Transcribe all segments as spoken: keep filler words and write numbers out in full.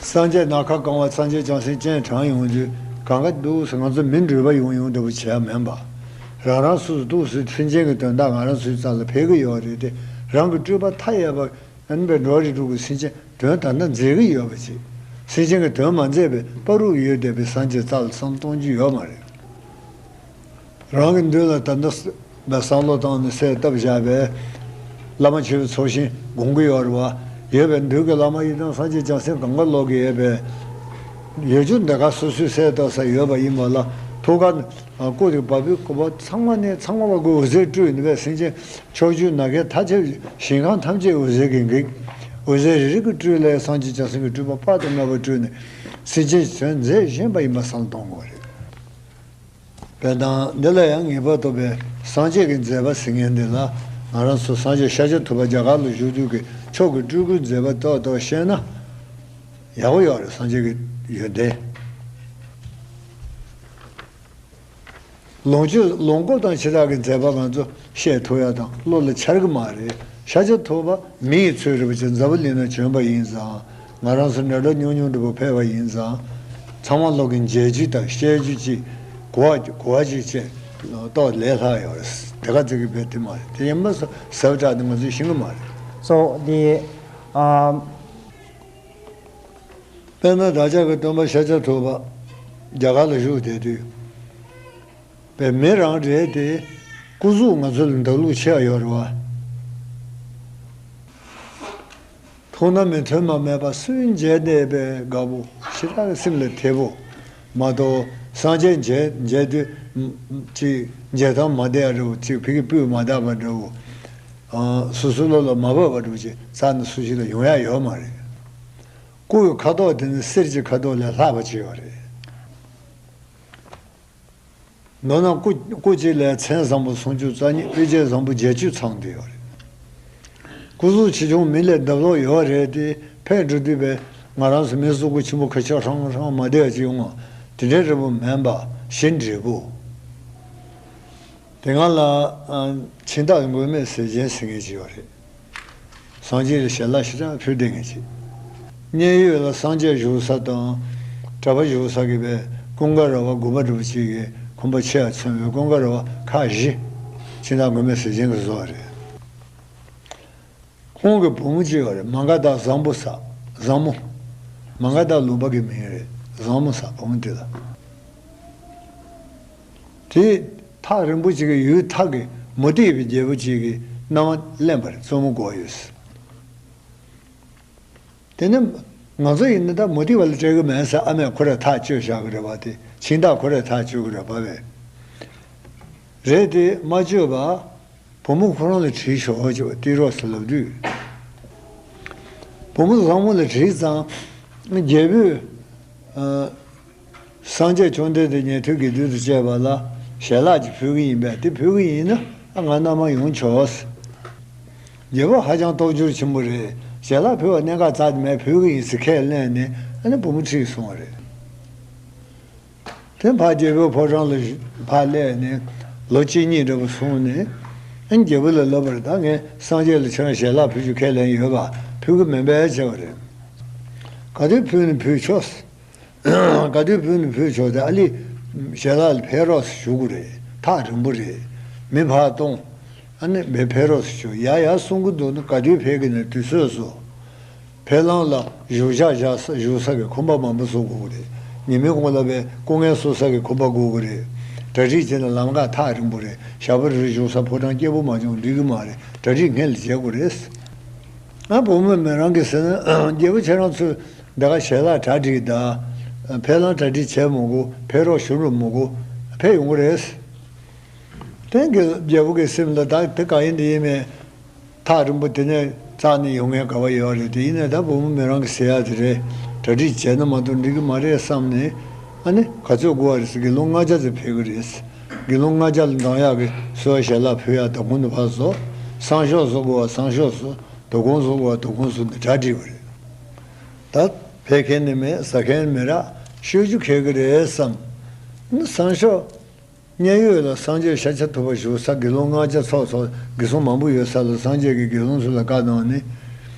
སངས་རྒྱས་ནམ་མཁའ་གང་བ་སངས་རྒྱས་བྱང་སེམས་སྤྱན་དྲངས་ཡོང་དུས་གང་ག་འདུག་ཟེར། ང་ཚོ་མི་འགྲུལ་པ་ཡོང་ཡོང་འདྲ་པོ་བྱས་མིན་པ། རང་རང་སོ་སོ་འདུག་ཟེར། སེམས་ཅན་གྱི་དོན་དག་ང་རང་ཚོའི་རྩ་ལ་ཕེབས་ཀྱི་ཡོད་རེད་དེ། རང་གི་སྤྲུལ་པ་མཐའ་ཡས་པ་ཨ་ནི་པའི་འགྲོ་བ་རིགས་དྲུག་གི་སེམས་ཅན་དོན་ད་ལྟ་མཛད་ཀྱི་ཡོད་པ་ཅིག་སེམས་ཅན་གྱི་དོན་མ་མཛད་པའི་བར་དུ་ཡོད་བསྡད་པའི་སངས་རྒྱས་རྩ་ལ་བསམ་གཏོང་རྒྱུ་ཡོད་མ་རེད། རང་གི་མདུན་ལ་ད་ལྟ་བསམ་བློ་བཏང་ནས་གསལ་བཏབ་བཞག་པས། བླ་མ་མཆོད་པའི་ཚོགས་ཞིང་དགོངས་ཀྱི་ཡོད་རེད་བ། ཡོད་པའི་མདུན་གྱི་བླ་མ་ཡི་དམ་སངས་རྒྱས་བྱང་སེམས་གང་ག་ལོག་གི་ཡོད་པས། ཡོད་རྒྱུ་འདི་ག་སོ་སོའི་གསལ་བཏབ་ས་ཡོད་པ་ཡིན་པ་ལ། ཐུགས་ཀ་ནས་སྐུ་དེ་བ་སྤུའི་སྐུ་པ་ཚང་མ་ནས་ཚང་མ་བ་གི་འོད་ཟེར་སྤྲོས་ནས་པས། སེམས་ཅན་ཕྱོགས་བཅུའི་ནམ་མཁའི་མཐའ་ཁྱབ་ཞིང་ཁམས་ཐམས་ཅད་འོད་ཟེར་གྱིས་འགེངས། འོད་ཟེར་རེ་རེ་གི་སྤྲོས་ལས་སངས་རྒྱས་བྱང་སེམས་ཀྱི་སྤྲུལ་པ་དཔག་ཏུ་མེད་པ་སྤྲོས་ནས་སེམས་ཅན་དོན་མཛད་བཞིན་པ་ཡིན་པ་བསམ་གཏོང་དགོས་རེད། དཔེར་ན་འདི་ལ་ཡང་ངེས་པར་དུ་པའི་སངས་རྒྱས་ཀྱི་མཛད་པ་ཟེར་མཁན་འདི་ལ། ང་རང་ཚོ་སངས་རྒྱས་ཤཱཀྱ་ཐུབ་པ་རྒྱ་གར་ལ་བཞུགས་དུས་ཀྱི་མཆོག་གི་སྤྲུལ་སྐུའི་མཛད་པ་ཏག་ཏག་ཤེས་ན་ཡག་པོ་ཡོད་རེད། སངས་རྒྱས་ཀྱི་ཡོན་ཏན། ལོངས་སྤྱོད་ལོངས་སྐུ་དང་ཕྱི་དགྲ་གི་མཛད་པ་ང་ཚོ་བཤད་ཐུབ་ཡ་དང་བློ་ལ་འཆར་གི་མ་རེད། ཤཱཀྱ་ཐུབ་པ་མི་ཡི་ཚུལ་རིན་པོ་ཆེ་འཛམ་བུ་གླིང་ན་བྱོན་པ་ཡིན་ཙང་། ང་རང་ཚོ་འདྲ་འདྲ་ཉུང་ཉུང་འདྲ་པོ་ཕེབས་པ་ཡིན་ཙང་། ཚང་མ་ལོག་གི་མཇལ་རྒྱུ་དང་བཤད་རྒྱུ་ཅིག་གོ་བ་གོ་བ་ཅིག་བྱས་ཏོག་ལས་སླ་ཡོད་རེད། དེ་ག་ཚོད་ཀྱི་བེད་དེ་མ་རེད། དེ་ཡིན་པ་སོ་ཟབ་དྲག་དེ་ང་ཚོས་ཤེས་གི་མ་རེད། So the, um, དཔེར་ན་བདག་ཅག་གི་སྟོན་པ་ཤཱཀྱ་ཐུབ་པ་རྒྱ་གར་ལ་བཞུགས་བསྡད་དུས། པའི་མི་རང་རེད་དེ། སྐུ་གཟུགས་ང་ཚོ་ལས་འདག་ལུག་ཆེ་བ་ཡོད་རེད་བ། མཐོང་ན་མི་མཐོང་མ་མེད་པ་སུས་མཇལ་བསྡད་པའི་དགའ་པོ་ཞེ་དྲག་གི་སེམས་ལ་དེ་པོ་མ་གཏོགས། སངས་རྒྱས་མཇལ་མཇལ་དུས་ཅིག་མཇལ་ཐང་མ་བསྡད་ཡ་འདྲ་བོ་ཅིག་ཕ་གི་སྤུས་མ་དག་པ་འདྲ་བོ། སོ་སོ་བློ་ལ་མ་བབས་པ་འདྲ་བོ་ཅིག་རྩ་ནས་སུ་ཞིག་ལ་ཡོང་ཡ་ཡོད་མ་རེད། སྐུ་ཡི་ཁ་དོག་དེ་ནི་གསེར་གྱི་ཁ་དོག་ལས་ལྷག་པ་ཅིག་ཡོད་རེད། མདོར་ན་སྐུ་སྐུ་གཅིག་ལ་མཚན་བཟང་པོ་སུམ་ཅུ་རྩ་གཉིས། དབུ་རྒྱན་བཟང་པོ་བརྒྱད་ཅུ་ཚང་བསྡད་ཡོད་རེད། སྐུ་གཟུགས་ཆེ་ཆུང་མི་ལས་ལྡབ་ལོག་ཡོད་རེད་དེ། ཕེབས་འགྲོ་དུས་པས་ང་རང་ཚོ་མི་གཟུགས་པོ་ཆེན་པོ་ཁ་ཤས་ཧྲང་ཧྲང་མ་བསྡད་ཅིག་ཡོང་བ་དེ་འདྲའི་འདྲ་པོ་མིན་པ་ཞེ་འགྲིག་པོ། དེ་སྔ་ལ་ཨ་ཕྱི་ཟླ་མགོན་མེད་ཟས་སྦྱིན་ཟེར་མཁན་ཅིག་ཡོད་རེད། སངས་རྒྱས་ལ་ཞལ་ལག་ཞེ་དྲག་ཕུལ་བསྡད་མཁན་ཅིག་མཉན་ཡོད་ལ་སངས་རྒྱས་བཞུགས་ས་དང་གྲྭ་པ་བཞུགས་ས་གི་པའི་ཀུན་དགའ་ར་བ་དགོན་པ་འདྲ་པོ་ཅིག་གི་ཁང་པ་ཆེ་བ་མཚོན་པའི་ཀུན་དགའ་ར་བ་ཁག་བཞི་ཕྱི་ཟླ་མགོན་མེད་ཟས་སྦྱིན་གྱིས་བཟོས་པ་རེད། ཁོང་གི་བུ་མོ་གཅིག་ཡོད་རེད། མ་ག་དྷ་བཟང་པོ་ཟེར། བཟང་མོ། མ་ག་དྷ་ལུང་པ་གི་མིང་རེད། བཟང་མོ་ཟེར་བུ་མོ་དེ་ལ། དེས་ཐག་རིང་པོ་ཅིག་གི་ཡུལ་ཐག་གི་མུ་སྟེགས་པའི་རྒྱལ་པོ་ཅིག་གི་མནའ་མ་ལེན་པ་རེད། བཙུན་མོ་དགོས་ཡོད་ཟེར། དེ་ནི་ང་ཚོ་ཡིན་ན་ད་མུ་སྟེགས་པ་ལ་སྤྲད་གི་མེད་ཟེར། ཨ་མས་ཁོ་ར་ཐག་གཅོད་བཞག་གི་རེད་པ། དེ་ཕྱི་ཟླ་ཁོ་ར་ཐག་གཅོད་གི་རེད་པ་བས། རེད་དེ་མ་གཅོད་པ། བུ་མོ་ཁོ་རང་ལ་དྲིས་ཤོག་ཅེས་པ་ཏི་རོ་སི་ལབ་དུས། བུ་མོ་བཟང་མོ་ལ་དྲིས་ཙང་། རྒྱལ་པོས་ཨ་སངས་རྒྱས་བཅོམ་ལྡན་འདས་ཉན་ཐོས་དགེ་འདུན་དུ་བཅས་པ་ལ་ཞལ་ལག་ཅིག་ཕུལ་གི་ཡིན་པས། དེ་ཕུལ་གི་ཡིན་ན་ཨ་ང་མནའ་མ་ཡོང་ཆོག་ཟེར། རྒྱལ་པོ་ཧ་ཅང་སྟོབས་འབྱོར་ཆེན་པོ་རེད། ཞལ་ལག་ཕུལ་བ་གནད་འགག་རྩ་ནས་མེད། ཕུལ་གི་ཡིན་ཟེར་ཁས་ལེན་ནས་ཨ་ནི་བུ་མོ་ཁྲིད་སོང་བ་རེད། དེ་ཕར་རྒྱལ་པོའི་ཕོ་བྲང་ལ་ཕར་སླེབས་ནས་ལོ་གཅིག་གཉིས་འདྲ་པོ་སོང་ནས། ཨ་ནི་རྒྱལ་པོ་ལ་ལབ་པ་རེད། ད་ངས་སངས་རྒྱས་ལ་ཁྱེད་རང་ཞལ་ལག་ཕུལ་རྒྱུ་ཁས་ལེན་ཡོད་པ། ཕུལ་གི་མིན་པས་བྱས་པ་རེད། ག་དུས་ཕུལ་ནས་ཕུལ་ཆོག་ག་དུས་ཕུལ་ནས་ཕུལ་ཆོག་དེ་ཨ་ལི་ཞལ་ལག་ལ་ཕེབས་རོགས་ཞུ་དགོས་རེད། ཐག་རིང་པོ་རེད། མི་ཕར་གཏོང་། ཨ་ནི་མི་ཕེབས་རོགས་ཞུ། ཡ་ཡ་གསུང་གི་འདུག་ན་ག་དུས་ཕེབས་ཀྱི་ན་དུས་ཚོད་བཟོ། ཕེབས་ལམ་ལ་བཞུགས་ཤག་བཞག་ས། བཞུགས་ས་གི་ཁང་པ་མང་པོ་བཟོ་དགོས་ཀྱི་རེད། ཉི་མའི་གུང་ལ་བའི་སྐུ་ངལ་གསོ་ས་གི་ཁང་པ་དགོས་ཀྱི་རེད། གྲ་སྒྲིག་བྱས་ན་ལམ་ཁ་ཐག་རིང་པོ་རེད། ཞག་པོ་རེ་རེ་བཞུགས་ས་ཕོ་བྲང་སྐྱིད་པོ་མ་བྱུང་འགྲིག་གི་མ་རེད། གྲ་སྒྲིག་སྔོན་ལ་བྱེད་དགོས་རེད། ང་བུ་མོ་མི་རང་གིས་ཟེར་ན་རྒྱལ་པོ་ཁྱེད་རང་ཚོས་འདི་ག་ཞལ་ལག་གྲ་སྒྲིག་དང་། ཕེབས་ལམ་གྲ་སྒྲིག་བྱས་མི་དགོས། ཕེབས་རོགས་ཞུ་རོགས་མི་དགོས། ཕེབས་ཡོང་གི་རེད། དེང་གི་རྒྱལ་པོ་གི་སེམས་ལ་ད་དེ་ག་ཡིན་འདི་ཡིན་མེད། ཐག་རིང་པོ་དེ་ནས་རྩ་ནས་ཡོང་མཁན་ག་བ་ཡོད་རེད། དེ་ཡིན་ན་ད་བུ་མོ་མི་རང་གི་ཟེར་ཡ་དེ་རེད། གྲ་སྒྲིག་བྱས་ན་མ་གཏོགས་འགྲིག་གི་མ་རེད་བསམ་ནས། ཨ་ནི་ག་ཚོད་དགོས་པ་རེད་ཟེར། དགེ་སློང་ལྔ་བརྒྱ་ཙམ་ཕེབས་གི་རེད། དགེ་སློང་ལྔ་བརྒྱ་ལ་འདང་ཡག་གི་གསོལ་བ་ཞལ་ལག་ཕུལ་ཡག་དོ་དགོང་དུ་ཕར་བཟོ། སང་ཞོགས་བཟོ་དགོས་པ་སང་ཞོགས་བཟོ། དོ་དགོང་བཟོ་དགོས་པ་དོ་དགོང་བཟོ་ནས་གྲ་སྒྲིག་པ་རེད། ད་ཕེབས་མཁན་ནི་མེད། ཟ་མཁན་མི་རག་ཤོད་རྒྱུ་ཁེལ་གི་རེད་བསམ། ཨ་ནི་སང་ཞོགས། མཉན་ཡོད་ལ་སངས་རྒྱས་ཤཱཀྱ་ཐུབ་པ་བཞུགས་ས། དགེ་སློང་ལྔ་བརྒྱ་ཚོགས་ཚོགས་དགེ་སློང་མང་པོ་ཡོད་ས་ལ་སངས་རྒྱས་ཀྱིས་དགེ་སློང་ཚོ་ལ་བཀའ་གནང་ནས།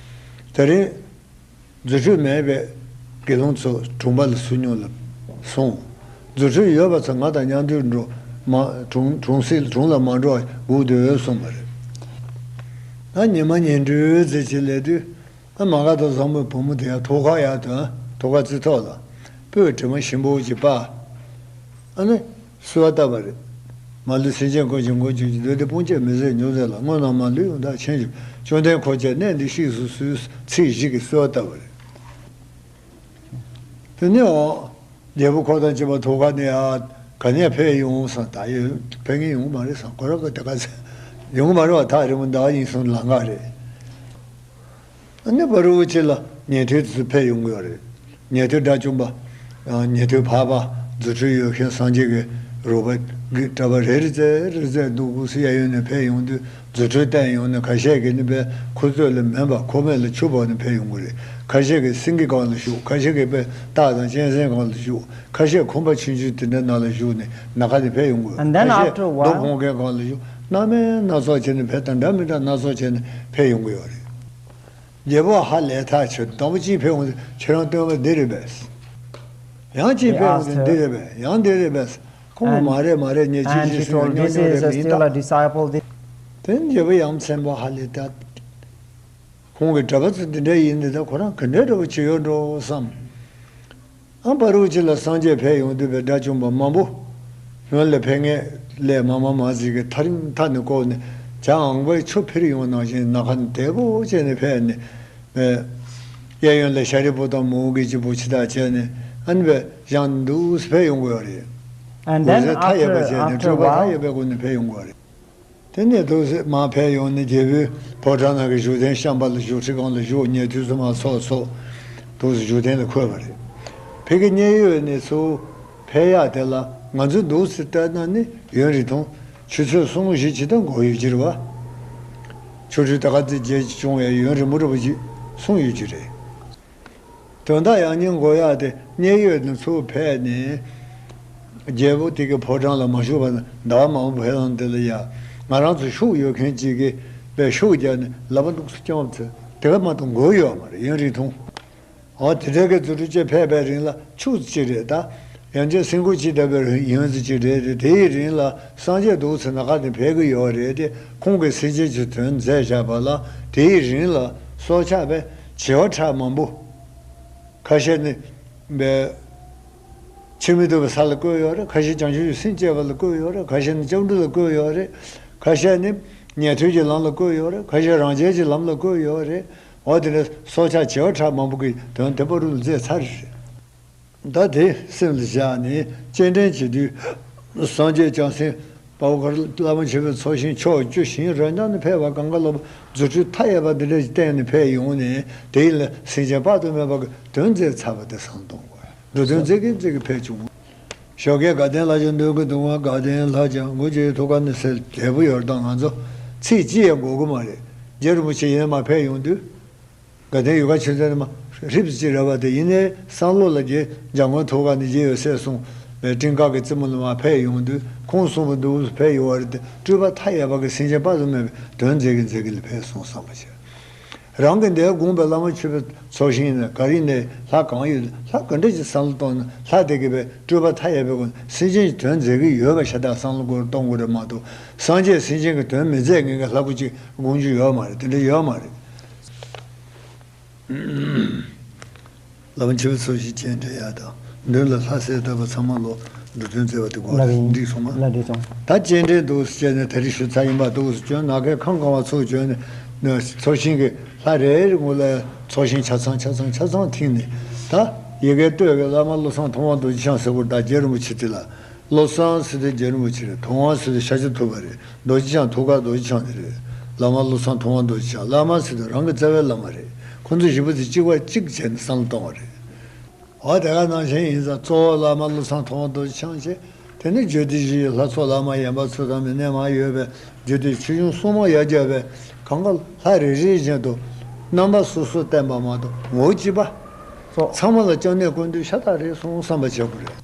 དེ་རིང་རྫུ་འཕྲུལ་མེད་པའི་ དགེ་སློང་ཚོ་གྲོང་པ་ལ་བསུ་མྱོང་ལ་སོང་། རྫུ་འཕྲུལ་ཡོད་པ་ཚོ་ང་དང་མཉམ་དུ་འགྲོ། མ་གྲོང་གྲོང་གསེབ་གྲོང་ལ་མ་འགྲོ་བར་སྒུག་སྡོད་གསུངས་པ་རེད། ད་ཉི་མ་ཉིན་དྲུག་ཙམ་ཅིག་སླེབས་དུས། ཨ་མ་ག་དང་བཟང་མོའི་བུ་མོ་དེ་ཡང་ཐོག་ཁར་ཡར་ཐོན། ཐོག་ཁ་རྩི་ཐོག་ལ་སྤོས་དྲི་མ་ཞིམ་པོ་ཅིག་སྤར། ཨ་ནི་གསོལ་བ་བཏབ་པ་རེད། མ་ལུས་སེམས་ཅན་ཀུན་གྱི་མགོན་ཁྱོད་ཀྱི། འདོད་དེ་དཔུང་བཅས་མི་བཟད་འབྱུང་ཚད་ལ། དངོས་རྣམས་མ་ལུས་ཡང་དག་མཁྱེན་ཞིང་། བཅོམ་ལྡན་འཁོར་བཅས་གནས་འདིར་གཤེགས་སུ་གསོལ། ཚིག་བཞི་གིས་གསོལ་བ་བཏབ་པ་རེད། དེ་ནས་འོ། རྒྱལ་པོ་ཁོ་དང་བཅས་པ་ཐོག་ཁ་ནས་ཨ་ག་ནས་ཕེབས་ཡོང་བསམ། ད་ཡོད་ཕེབས་མཁན་ཡོང་གི་མ་རེད་བསམ། ཁོ་རང་གི་དེ་ག་ཚོད་ཡོང་གི་མ་རེད་བ། ཐག་རིང་པོ་ཟླ་བ་གཉིས་གསུམ་ལམ་ཁ་རེད། ཨ་ནི་བར་དུ་ཅིག་ལ་ཉན་ཐོས་དེ་ཚོ་ཕེབས་ཡོང་གི་ཡོད་རེད། ཉན་ཐོས་དགྲ་བཅོམ་པ། ཉན་ཐོས་འཕགས་པ། རྫུ་འཕྲུལ་ཡོད་མཁན་སངས་རྒྱས་ཀྱི་རོལ་པ་གི་གྲྭ་པ་རེ་རེ་ཙམ་རེ་ཙམ་འདུག་གུ་སི་གཡས་གཡོན་ནས་ཕེབས་ཡོང་དུས། རྫུ་འཕྲུལ་བསྟན་ཡོང་ནས་ཁ་ཤས་ཀྱིས་ནི་དཔེ་ཁུ་ཚོད་ལ་མིན་པ་ཁོ་མེད་ལ་ཆུ་འབབ་ནས་ཕེབས་ཡོང་གི་རེད། ཁ་ཤས་ཀྱིས་སེང་གེ་སྒང་ལ་བཞུགས། ཁ་ཤས་ཀྱིས་དཔེ་སྟག་དང་གཅན་གཟན་སྒང་ལ་བཞུགས། ཁ་ཤས་ཁོམ་པ་ཆུང་ཆུང་དེ་འདྲ་ནང་ལ་བཞུགས་ནས་ནམ་མཁའ་ནས་ཕེབས་ཡོང་གི་ཡོད། And then ཁ་ཤས after a while རྡོ་ཕོག་མཁན་སྒང་ལ་བཞུགས། སྣ་མིན་སྣ་ཚོགས་བྱས་ནས་ཕེབས་དང་འདྲ་མི་འདྲ་སྣ་ཚོགས་བྱས་ནས་ཕེབས་ཡོང་གི་ཡོད་རེད། རྒྱལ་པོ་ཧ་ལས་ཐག་ཆོད། དང་པོ་གཅིག་ཕེབས་འོང་དུས་ཁྱེད་རང་སྟོན་པ་འདི་རེད་པས། ཡང་གཅིག He ཕེབས་འོང་asked དུས་འདི her, རེད་པས། ཡང་འདི་རེད་པས། ཁོང་གིས་and མ་རེད་མ་རེད། ངས་ཅི and ཞིག she གསུངས་ཡང་told, སྙོམས་this སྙོམས་is རེད། a མིན་still a ད། disciple. This དེ་རྒྱལ་པོ་ཡ་མཚན་པོ་ཧ་ལས་ད། ཁོང་གི་གྲྭ་པ་ཚོ་འདི་འདྲ་ཡིན་དུས་ད་ཁོ་རང་ག་འདྲའི་འདྲ་པོ་བྱེད་ཡོད་འགྲོ་བསམ། ཨ་བར་དུ་ཅིག་ལ་སངས་རྒྱས་ཕེབས་ཡོང་དུས་པའི་དགྲ་བཅོམ་པ་མང་པོ། སྔོན་ལ་ཕེབས་མཁན་ལས་མང་མང་མང་ཟིག་གིས་ཐག་རིང་ཐག་ནས་བསྐོར་ནས་བྱ་ངང་པའི་ཆུ་འཕུར་ཡོང་ནང་བཞིན་ནམ་མཁའ་ནས་དལ་པོ་བྱས་ནས་ཕེབས་ནས། གཡས་གཡོན་ལ་ཤཱ་རིའི་བུ་དང་མོའུ་འགལ་གྱི་བུ་ཆེ་ཐག་བྱས་ནས་ཨ་ནི་པའི་བཞེངས་འདུག་ཕེབས་ཡོང་དགོས་པ་རེད། And འོད་then ཟེར་མཐའ་ཡས་པ after བྱས་ནས after a སྤྲུལ་པ་མཐའ་while ཡས་པའི་སྒོ་ནས་ཕེབས་ཡོང་དགོས་པ་རེད། དེ་ནས་འདུག་སེ་མར་ཕེབས་ཡོང་ནས་རྒྱལ་པོའི་ཕོ་བྲང་ནང་གི་བཞུགས་གདན་བཤམས་པ་ལ་བཞུགས། ཁྲི་སྒང་ལ་བཞུགས། ཉན་ཐོས་ཚོ་མར་ཚོགས་ཚོགས། འདུག་སེ་བཞུགས་གདན་ལ་འཁོད་པ་རེད། ཕ་གི་མཉན་ཡོད་ནས་ཚུར་ཕེབས་ཡག་དེ་ལ་ང་ཚོས་འདུག་སེ་བལྟས་ན་ནི་ཡུན་རིང་ཐུང་། ཆུ་ཚོད་གསུམ་བཞི་ཅིག་ད་འགོར་ཡོད་ཀྱི་རེད་བ། ཆོ་འཕྲུལ་ད་ག་ཚོད་རྒྱས་ཀྱི་བྱུང་བའི་ཡུན་རིང་པོ་འདྲ་པོ་ཅིག་སོང་ཡོད་ཀྱི་རེད། དོན་དག་ཡང་སྙིང་འགོར་ཡག་དེ་མཉན་ཡོད་ནས་ཚུར་ཕེབས་ནས། རྒྱལ་པོ་དེ་གི་ཕོ་བྲང་ལ་མ་བཞུགས་པ་ན་ཟླ་བ་མང་པོ་ཕེབས་ལམ་དེ་ལ་ཡ། ང་རང་ཚོ་ཤུགས་ཡོད་མཁན་ཅིག་གིས་དཔེ་ཤུགས་རྒྱག་ནས་ལག་པ་འདུག་སེ་བརྐྱངས་ཚེ་དེ་ག་མ་གཏོགས་འགོར་ཡོད་མ་རེད། ཡུན་རིང་ཐུང་། འོ་དེ་འདྲ་གི་རྫུ་འཕྲུལ་ཅན་ཕེབས་པའི་རིང་ལ་ཕྱུགས་ཅིག་རེད་ད། ཡང་ཅིན་སེང་ཕྲུག་ཅིག་འདྲ་པོའི་ཡུན་ཙམ་ཅིག་རེད་དེ། དེའི་རིང་ལ་སངས་རྒྱས་འདུག་སེ་ནམ་མཁའ་ནས་ཕེབས་ཀྱི་ཡོད་རེད་དེ། ཁོང་གིས་སེམས་ཅན་གྱི་དོན་མཛད་བཞག་པ་ལ། དེའི་རིང་ལ་སྲོག་ཆགས་པའི་བྱེ་བ་ཕྲག་མང་པོ། ཁ་ཤས་ནི་བའི་ཕྱིར་མི་ལྡོག་པའི་ས་ལ་བཀོད་ཡོད་རེད། ཁ་ཤས་བྱང་ཆུབ་ཀྱི་སེམས་བསྐྱེད་པ་ལ་བཀོད་ཡོད་རེད། ཁ་ཤས་ནི་སྐྱབས་འགྲོ་ལ་བཀོད་ཡོད་རེད། ཁ་ཤས་ནི་ཉན་ཐོས་ཀྱི་ལམ་ལ་བཀོད་ཡོད་རེད། ཁ་ཤས་རང་རྒྱལ་གྱི་ལམ་ལ་བཀོད་ཡོད་རེད། འོ་དེ་ནས་སྲོག་ཆགས་བྱེ་བ་ཕྲག་མང་པོ་གི་དོན་དེ་བར་དུ་མཛད་ཚར་རེད། ད་དེ་སེམས་ལ་བཞག་ནས་སྤྱན་འདྲེན་བྱེད་དུས། སངས་རྒྱས་བྱང་སེམས་དཔའ་བོ་གར་བླ་མ་མཆོད་པའི་ཚོགས་ཞིང་ཕྱོགས་བཅུ་ཞིང་རེ་རེ་ནས་ཕེབས་པ་གང་ག་ལ་རྫུ་འཕྲུལ་མཐའ་ཡས་པ་འདི་འདྲ་ཞིག་བསྟན་ནས་ཕེབས་ཡོང་ནས། དེ་ཡིན་ལ་སེམས་ཅན་དཔག་ཏུ་མེད་པ་གི་དོན་མཛད་ཚར་བ་དེ་བསམ་བློ་གཏོང་དགོས། འགྲོ་དོན་མཛད་ཀྱིན་མཛད་ཀྱིན་ཕེབས་བྱུང་། ཞོགས་ཀས་དགའ་ལྡན་ལྷ་བྱ་འདོད་ཀྱི་གདུང་བ་དགའ་ལྡན་ལྷ་བྱ་མགོན་ཁྱེད་ཐུགས་ཀ་ནས་སེལ། འབྲས་བུ་ཡོད་དང་ང་ཚོ་ཚིག་གཅིག་ཡང་འགོར་གི་མ་རེད། རྗེ་རིན་པོ་ཆེ་ཡིན་མ་ཕེབས་ཡོང་དུས། དགའ་ལྡན་ཡུལ་ཁ་ཆུ་ཚན་ནས་མར་ཧྲིབ་ཅིག་རེད་བ། དེ་ཡིན་ནའི་བསམ་བློ་ལ་རྗེ་འཇམ་མགོན་ཐུགས་ཀ་ནས་རྗེ་ཡོད་སྲས་གསུངས་པའི་སྤྲིན་དཀར་གྱི་རྩེ་མོ་ལ་མར་ཕེབས་ཡོང་དུས། ཁོང་གསུངས་པ་འདུག་སེ་ཕེབས་ཡོང་བ་རེད་དེ། སྤྲུལ་པ་མཐའ་ཡས་པ་གི་སེམས་ཅན་དཔག་ཏུ་མེད་པའི་དོན་མཛད་ཀྱིན་མཛད་ཀྱིན་ལ་ཕེབས་སོང་བསམ་པ་བྱས། རང་གི་འདིར་དགོངས་པའི་བླ་མ་མཆོད་པའི་ཚོགས་ཞིང་ནས་ག་རེ་ནས་ལྷ་གང་ཡོད། ལྷ་ག་འདྲ་ཅིག་བསམ་བློ་གཏོང་ན་ལྷ་དེ་གིས་པའི་སྤྲུལ་པ་མཐའ་ཡས་པའི་སྒོ་ནས་སེམས་ཅན་གྱི་དོན་མཛད་ཀྱི་ཡོད་པ་ཤ་སྟག་བསམ་བློ་སྒོར་གཏོང་དགོས་རེད་མ་གཏོགས། སངས་རྒྱས་སེམས་ཅན་གྱི་དོན་མི་མཛད་མཁན་གྱི་ལྷ་སྐུ་གཅིག་དགོངས་རྒྱུ་ཡོད་མ་རེད། དེ་འདྲ་ཡོད་མ་རེད། བླ་མ་མཆོད་པའི་ཚོགས་ཞིང་སྤྱན་འདྲེན་ཡག་དང་མདུན་ལ་ལྷ་སྲས་བསྟན་པ་ཚང་མ་ལོ་འགྲོ་དོན་མཛད་པ་དེ་དགོས་རེད། ལགས་ཡིན། འགྲིག་སོང་ང་། ལགས་འགྲིག་སོང་། ད་སྤྱན་འདྲེན་འདུག་སེ་བྱས་ནས་ད་རེས་ཞུ་ཚར་ཡིན་པ་འདུག་སེ་བྱོན། ནམ་མཁའི་ཁམས་གང་བ་ཚུར་བྱོན་ནས་ཚོགས་ཞིང་གི་ལྷ་རེ་རེ་ངོ་ལ་ཚོགས་ཞིང་ཆ་ཚང་ཆ་ཚང་ཆ་ཚང་ཐིམ་ནས། ད་ཡི་གེ་སྟོད་ཀྱི་བླ་མ་བློ་བཟང་ཐུབ་དབང་རྡོ་རྗེ་འཆང་ཟེར་བ་དང་རྗེ་རིན་པོ་ཆེ་དེ་ལ། བློ་བཟང་ཟེར་དུས་རྗེ་རིན་པོ་ཆེ་རེད། ཐུབ་དབང་ཟེར་དུས་ཤཱཀྱ་ཐུབ་པ་རེད། རྡོ་རྗེ་འཆང་ཐུགས་ཀར་རྡོ་རྗེ་འཆང་དེ་རེད། བླ་མ་བློ་བཟང་ཐུབ་དབང་རྡོ་རྗེ་འཆང་། བླ་མ་ཟེར་དུས་རང་གི་རྩ་བའི་བླ་མ་རེད། ཁོང་ཚོ་བཞི་པོ་དེ་གཅིག་པ་གཅིག་བྱས་ནས་བསམ་བློ་གཏོང་བ་རེད། འོ་དེ་ག་ནང་བཞིན་ཡིན་ཙང་གཙོ་བོ་བླ་མ་བློ་བཟང་ཐུབ་དབང་རྡོ་རྗེ་འཆང་བྱས། དེ་ནས་རྒྱུད་སྡེ་བཞིའི་ལྷ་ཚོགས་བླ་མ་ཡན་པ་ཚུལ་ཁྲིམས་མི་ནས་མར་ཡོད་པའི་རྒྱུད་སྡེ་ཆོས་འབྱུང་སྲུང་མ་ཡར་རྒྱས་པའི་གང་ག་ལྷ་རེ་རེ་བཞིན་དུ་རྣམ་པ་སོ་སོ་བསྟན་པ་མ་གཏོགས་ངོ་བོ་གཅིག་པ། ཚང་མ་ལ་སྐྱབས་གནས་བསྐོར་དུས་ཤ་སྟག་རེད་གསུངས་བསམ་པ་བྱེད་དགོས་རེད།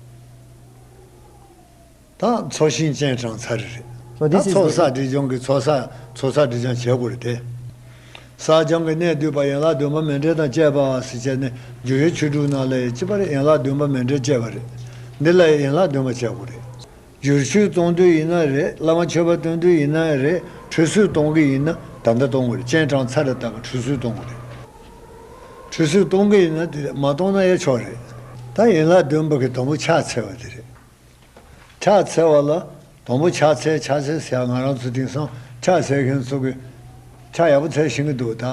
ད་ཚོགས་ཞིང་སྤྱན་དྲངས་ཚར་རེད། So ད this is ཚོགས་བསགས་སྒྲིབ་སྦྱོང་གི་ཚོགས་བསགས་ཚོགས་བསགས་སྒྲིབ་སྦྱོང་བྱེད་དགོས་རེད་དེ། ས་སྦྱང་གི་གནད་བསྡུས་པ་ཡན་ལག་བདུན་པ་མཎྜལ་དང་བཅས་པ་ཟེར་བྱས་ནས་སྦྱོར་བའི་ཆོས་དྲུག་ནང་ལ་ཡང་གཅིག་པ་རེད། ཡན་ལག་བདུན་པ་མཎྜལ་བཅས་པ་རེད། འདི་ལ་ཡང་ཡན་ལག་བདུན་པ་བྱ་དགོས་རེད། སྦྱོར་ཆོས་གཏོང་དུས་ཡིན་ན་རེད། བླ་མ་མཆོད་པ་གཏོང་དུས་ཡིན་ན་རེད། ཁྲུས་གསོལ་གཏོང་གི་ཡིན་ན་ད་ལྟ་གཏོང་དགོས་རེད། སྤྱན་དྲངས་ཚར་རེ་ད་ག་ཁྲུས་གསོལ་གཏོང་དགོས་རེད། ཁྲུས་གསོལ་གཏོང་གི་ཡིན་ན་དེ་རེད། མ་གཏོང་ན་ཡང་ཆོག་རེད། ད་ཡན་ལག་བདུན་པ་གི་དང་པོ་ཕྱག་འཚལ་བ་དེ་རེད། ཕྱག་འཚལ་བ་ལ་དང་པོ་ཕྱག་འཚལ་ཕྱག་འཚལ་ཟེར་ཡ། ང་རང་ཚོ་དེང་སང་ཕྱག་འཚལ་མཁན་ཚོ་གི་ཕྱག་ཡག་པོ་འཚལ་ཤེས་ཀྱི་འདུག་ད།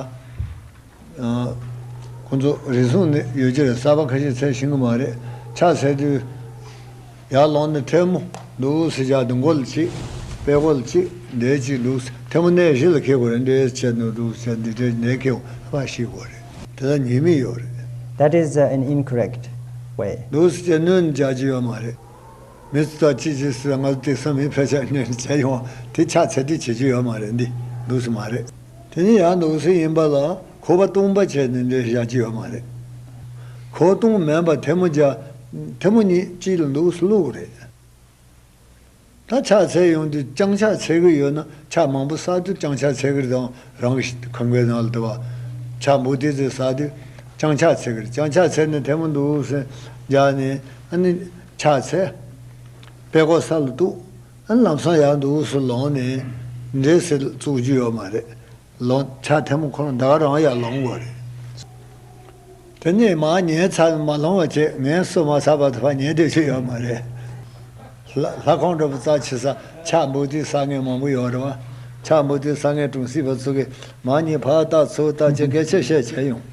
ཨ། ཁོང་ཚོ་རེ་ཟུང་ནས་ཡོད་ཀྱི་རེད། གསར་པ་ཁ་ཤས་འཚལ་ཤེས་ཀྱི་མ་རེད། ཕྱག་འཚལ་དུས་ཡར་ལངས་ནས་ཐལ་མོ་འདུག་སེ་བཞག་སྟེ་མགོ་ལ་གཅིག་པད་ཀོ་ལ་གཅིག་འདྲེ་གཅིག་འདུག་སེ། ཐལ་མོ་སྣེ་བཞི་ལ་འཁེལ་དགོས་རེད། འདྲེ་བྱས་ནས་འདུག་སེ་འདི་འདྲེ་ནས་འཁེལ་བ་ཕར་ཤེས་དགོས་རེད། དེ་ལ་ཉེས་དམིགས་ཡོད་རེད། That is, uh, an incorrect way. འདུག་སེ་བྱས་གནོན་རྒྱག་རྒྱུ་ཡོད་མ་རེད། མི་ཚོ་ཅི་ཅི་ཟེར། ང་ཚོ་དེང་སང་མི་ཕལ་ཆེར་གནོན་བྱས་ཡོང་། དེ་ཕྱག་འཚལ་དུས་བྱེད་རྒྱུ་ཡོད་མ་རེད། འདི་འདུག་སེ་མ་རེད། དེ་ནས་ཡར་འདུག་སེ་ཡིན་པ་ལ་ཁོག་པ་སྟོང་པ་བྱས་ནས་འདྲེ་བཞག་རྒྱུ་ཡོད་མ་རེད། ཁོག་སྟོང་མིན་པ་ཐལ་མོ་སྦྱར། ཐལ་མོ་གཉིས་གཅིག་ལ་འདུག་སེ་བླུགས་རེད། ད་ཕྱག་འཚལ་ཡོང་དུས་བརྐྱང་ཕྱག་འཚལ་གི་ཡོད་ན། ཕྱག་མང་པོ་བསགས་དུས་བརྐྱང་ཕྱག་འཚལ་གི་རེད། དང་རང་གི་ཁང་པའི་ནང་ལ་དེ་བ་ཕྱག་མུ་སྟེགས་ཚོས་བསགས་དུས་བརྐྱང་ཕྱག་འཚལ་གི་རེད། བརྐྱང་ཕྱག་འཚལ་ནས་ཐལ་མོ་འདུག་སེ་སྦྱར་ནས། ཨ་ནི་ཕྱག་འཚལ། པད་ཀོ་ས་ལ་གཏུགས། ཨ་ནི་ལམ་སང་ཡར་འདུག་སེ་ལངས་ནས་འདྲེ་སེ་བཙུགས་རྒྱུ་ཡོད་མ་རེད། ལོང་། ཕྱག་ཐལ་མོ་ཁོ་རང་ད་ག་རང་ཡར་ལོང་དགོས་རེད། དེ་ནས་མར་ཉལ་ཚར་མ་ལོང་བ་བྱས། ངལ་གསོ་མ་ཚར་བར་དུ་ཕར་ཉལ་སྡོད་རྒྱུ་ཡོད་མ་རེད། ལྷ་ལྷ་ཁང་འདྲ་པོ་རྩ་ཆེ་ས། ཕྱག་མུ་སྟེགས་བསགས་མཁན་མང་པོ་ཡོད་རེད་བ། ཕྱག་མུ་སྟེགས་བསགས་མཁན་གྲོང་གསེབ་པ་ཚོ་གིས་མར་ཉལ་ཕར་ལྟ་ཚུར་ལྟ་བྱས་སྐད་ཆ་བཤད་བྱས་ཡོང་།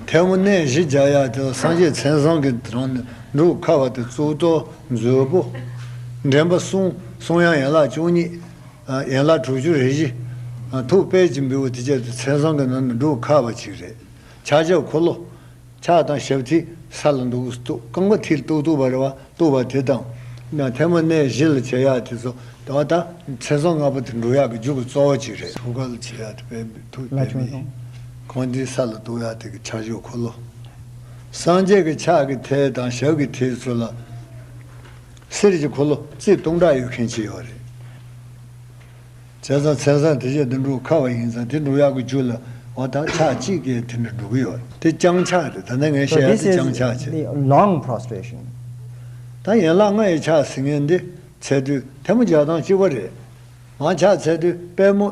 ཐལ་མོ་སྣེ་བཞི་སྦྱར་ཡག་དེ་ལ་སངས་རྒྱས་མཚན་བཟང་གི་རང་ནས་འབྲུ་ཁ་བ་དེ་གཙུག་ཏོར་མཛོད་སྤུ། འདྲེན་པ་གསུམ། གསུམ་ཡང་ཡན་ལག་བཅུ་གཉིས། ཡན་ལག་དྲུག་ཅུ་རེ་བཞི། ཐུགས་དཔལ་གྱིས་འབུལ་བ་དེ་བྱས་ཏེ་མཚན་བཟང་གི་ནང་ནས་འབྲུ་ཁ་བ་ཅིག་རེད། ཕྱག་རྒྱ་འཁོར་ལོ། ཕྱག་དང་ཞབས་མཐིལ་ས་ལ་འདུག་སེ་གཏུགས། རྐང་པ་མཐིལ་གཏུག་གཏུགས་པ་རེད་བ། གཏུགས་པ་དེ་དང་། ན་ཐལ་མོ་སྣེ་བཞི་ལ་བྱེད་ཡག་དེ་ཚོ། དེ་བ་ད་མཚན་བཟང་ལྔ་པོ་དེ་འགྲུབ་ཡག་གི་རྒྱུ་གི་གཙོ་བོ་ཅིག་རེད། ཐུགས་ཀ་ལ་བྱེད་ཡག་དེ་དཔལ་ཐུགས་དཔལ་མེད། ཁོང་འདི་ས་ལ་གཏུགས་ཡག་དེ་གི་ཕྱག་རྒྱ་འཁོར་ལོ། སངས་རྒྱས་ཀྱི་ཕྱག་གི་མཐིལ་དང་ཞབས་ཀྱི་མཐིལ་ཚོ་ལ། གསེར་གྱི་འཁོར་ལོ་རྩིབས་སྟོང་ཕྲག་ཡོད་མཁན་ཅིག་ཡོད་རེད། བྱས་ཙང་མཚན་བཟང་དེ་བཞིན་དུ་འགྲུབ་ཁ་བ་ཡིན་ཙང་། དེ་འགྲུབ་ཡག་གི་རྒྱུ་ལ་འོ་ད་ཕྱག་གཅིག་གིས་དེ་འདྲ་འགྲུབ་ཀྱི་ཡོད་རེད། དེ་བརྐྱང་ཕྱག་རེད། ད་ནི་ངས་So བཤད་ཡག this དེ་is བརྐྱང་ཕྱག་བྱས། the long prostration. ད་ཡན་ལག་ལྔ་ཡི་ཕྱག་ཟེར་མཁན་འདི་འཚལ་དུས་ཐལ་མོ་སྦྱར་སྟངས་གཅིག་པ་རེད། མར་ཕྱག་འཚལ་དུས་པད་མོ།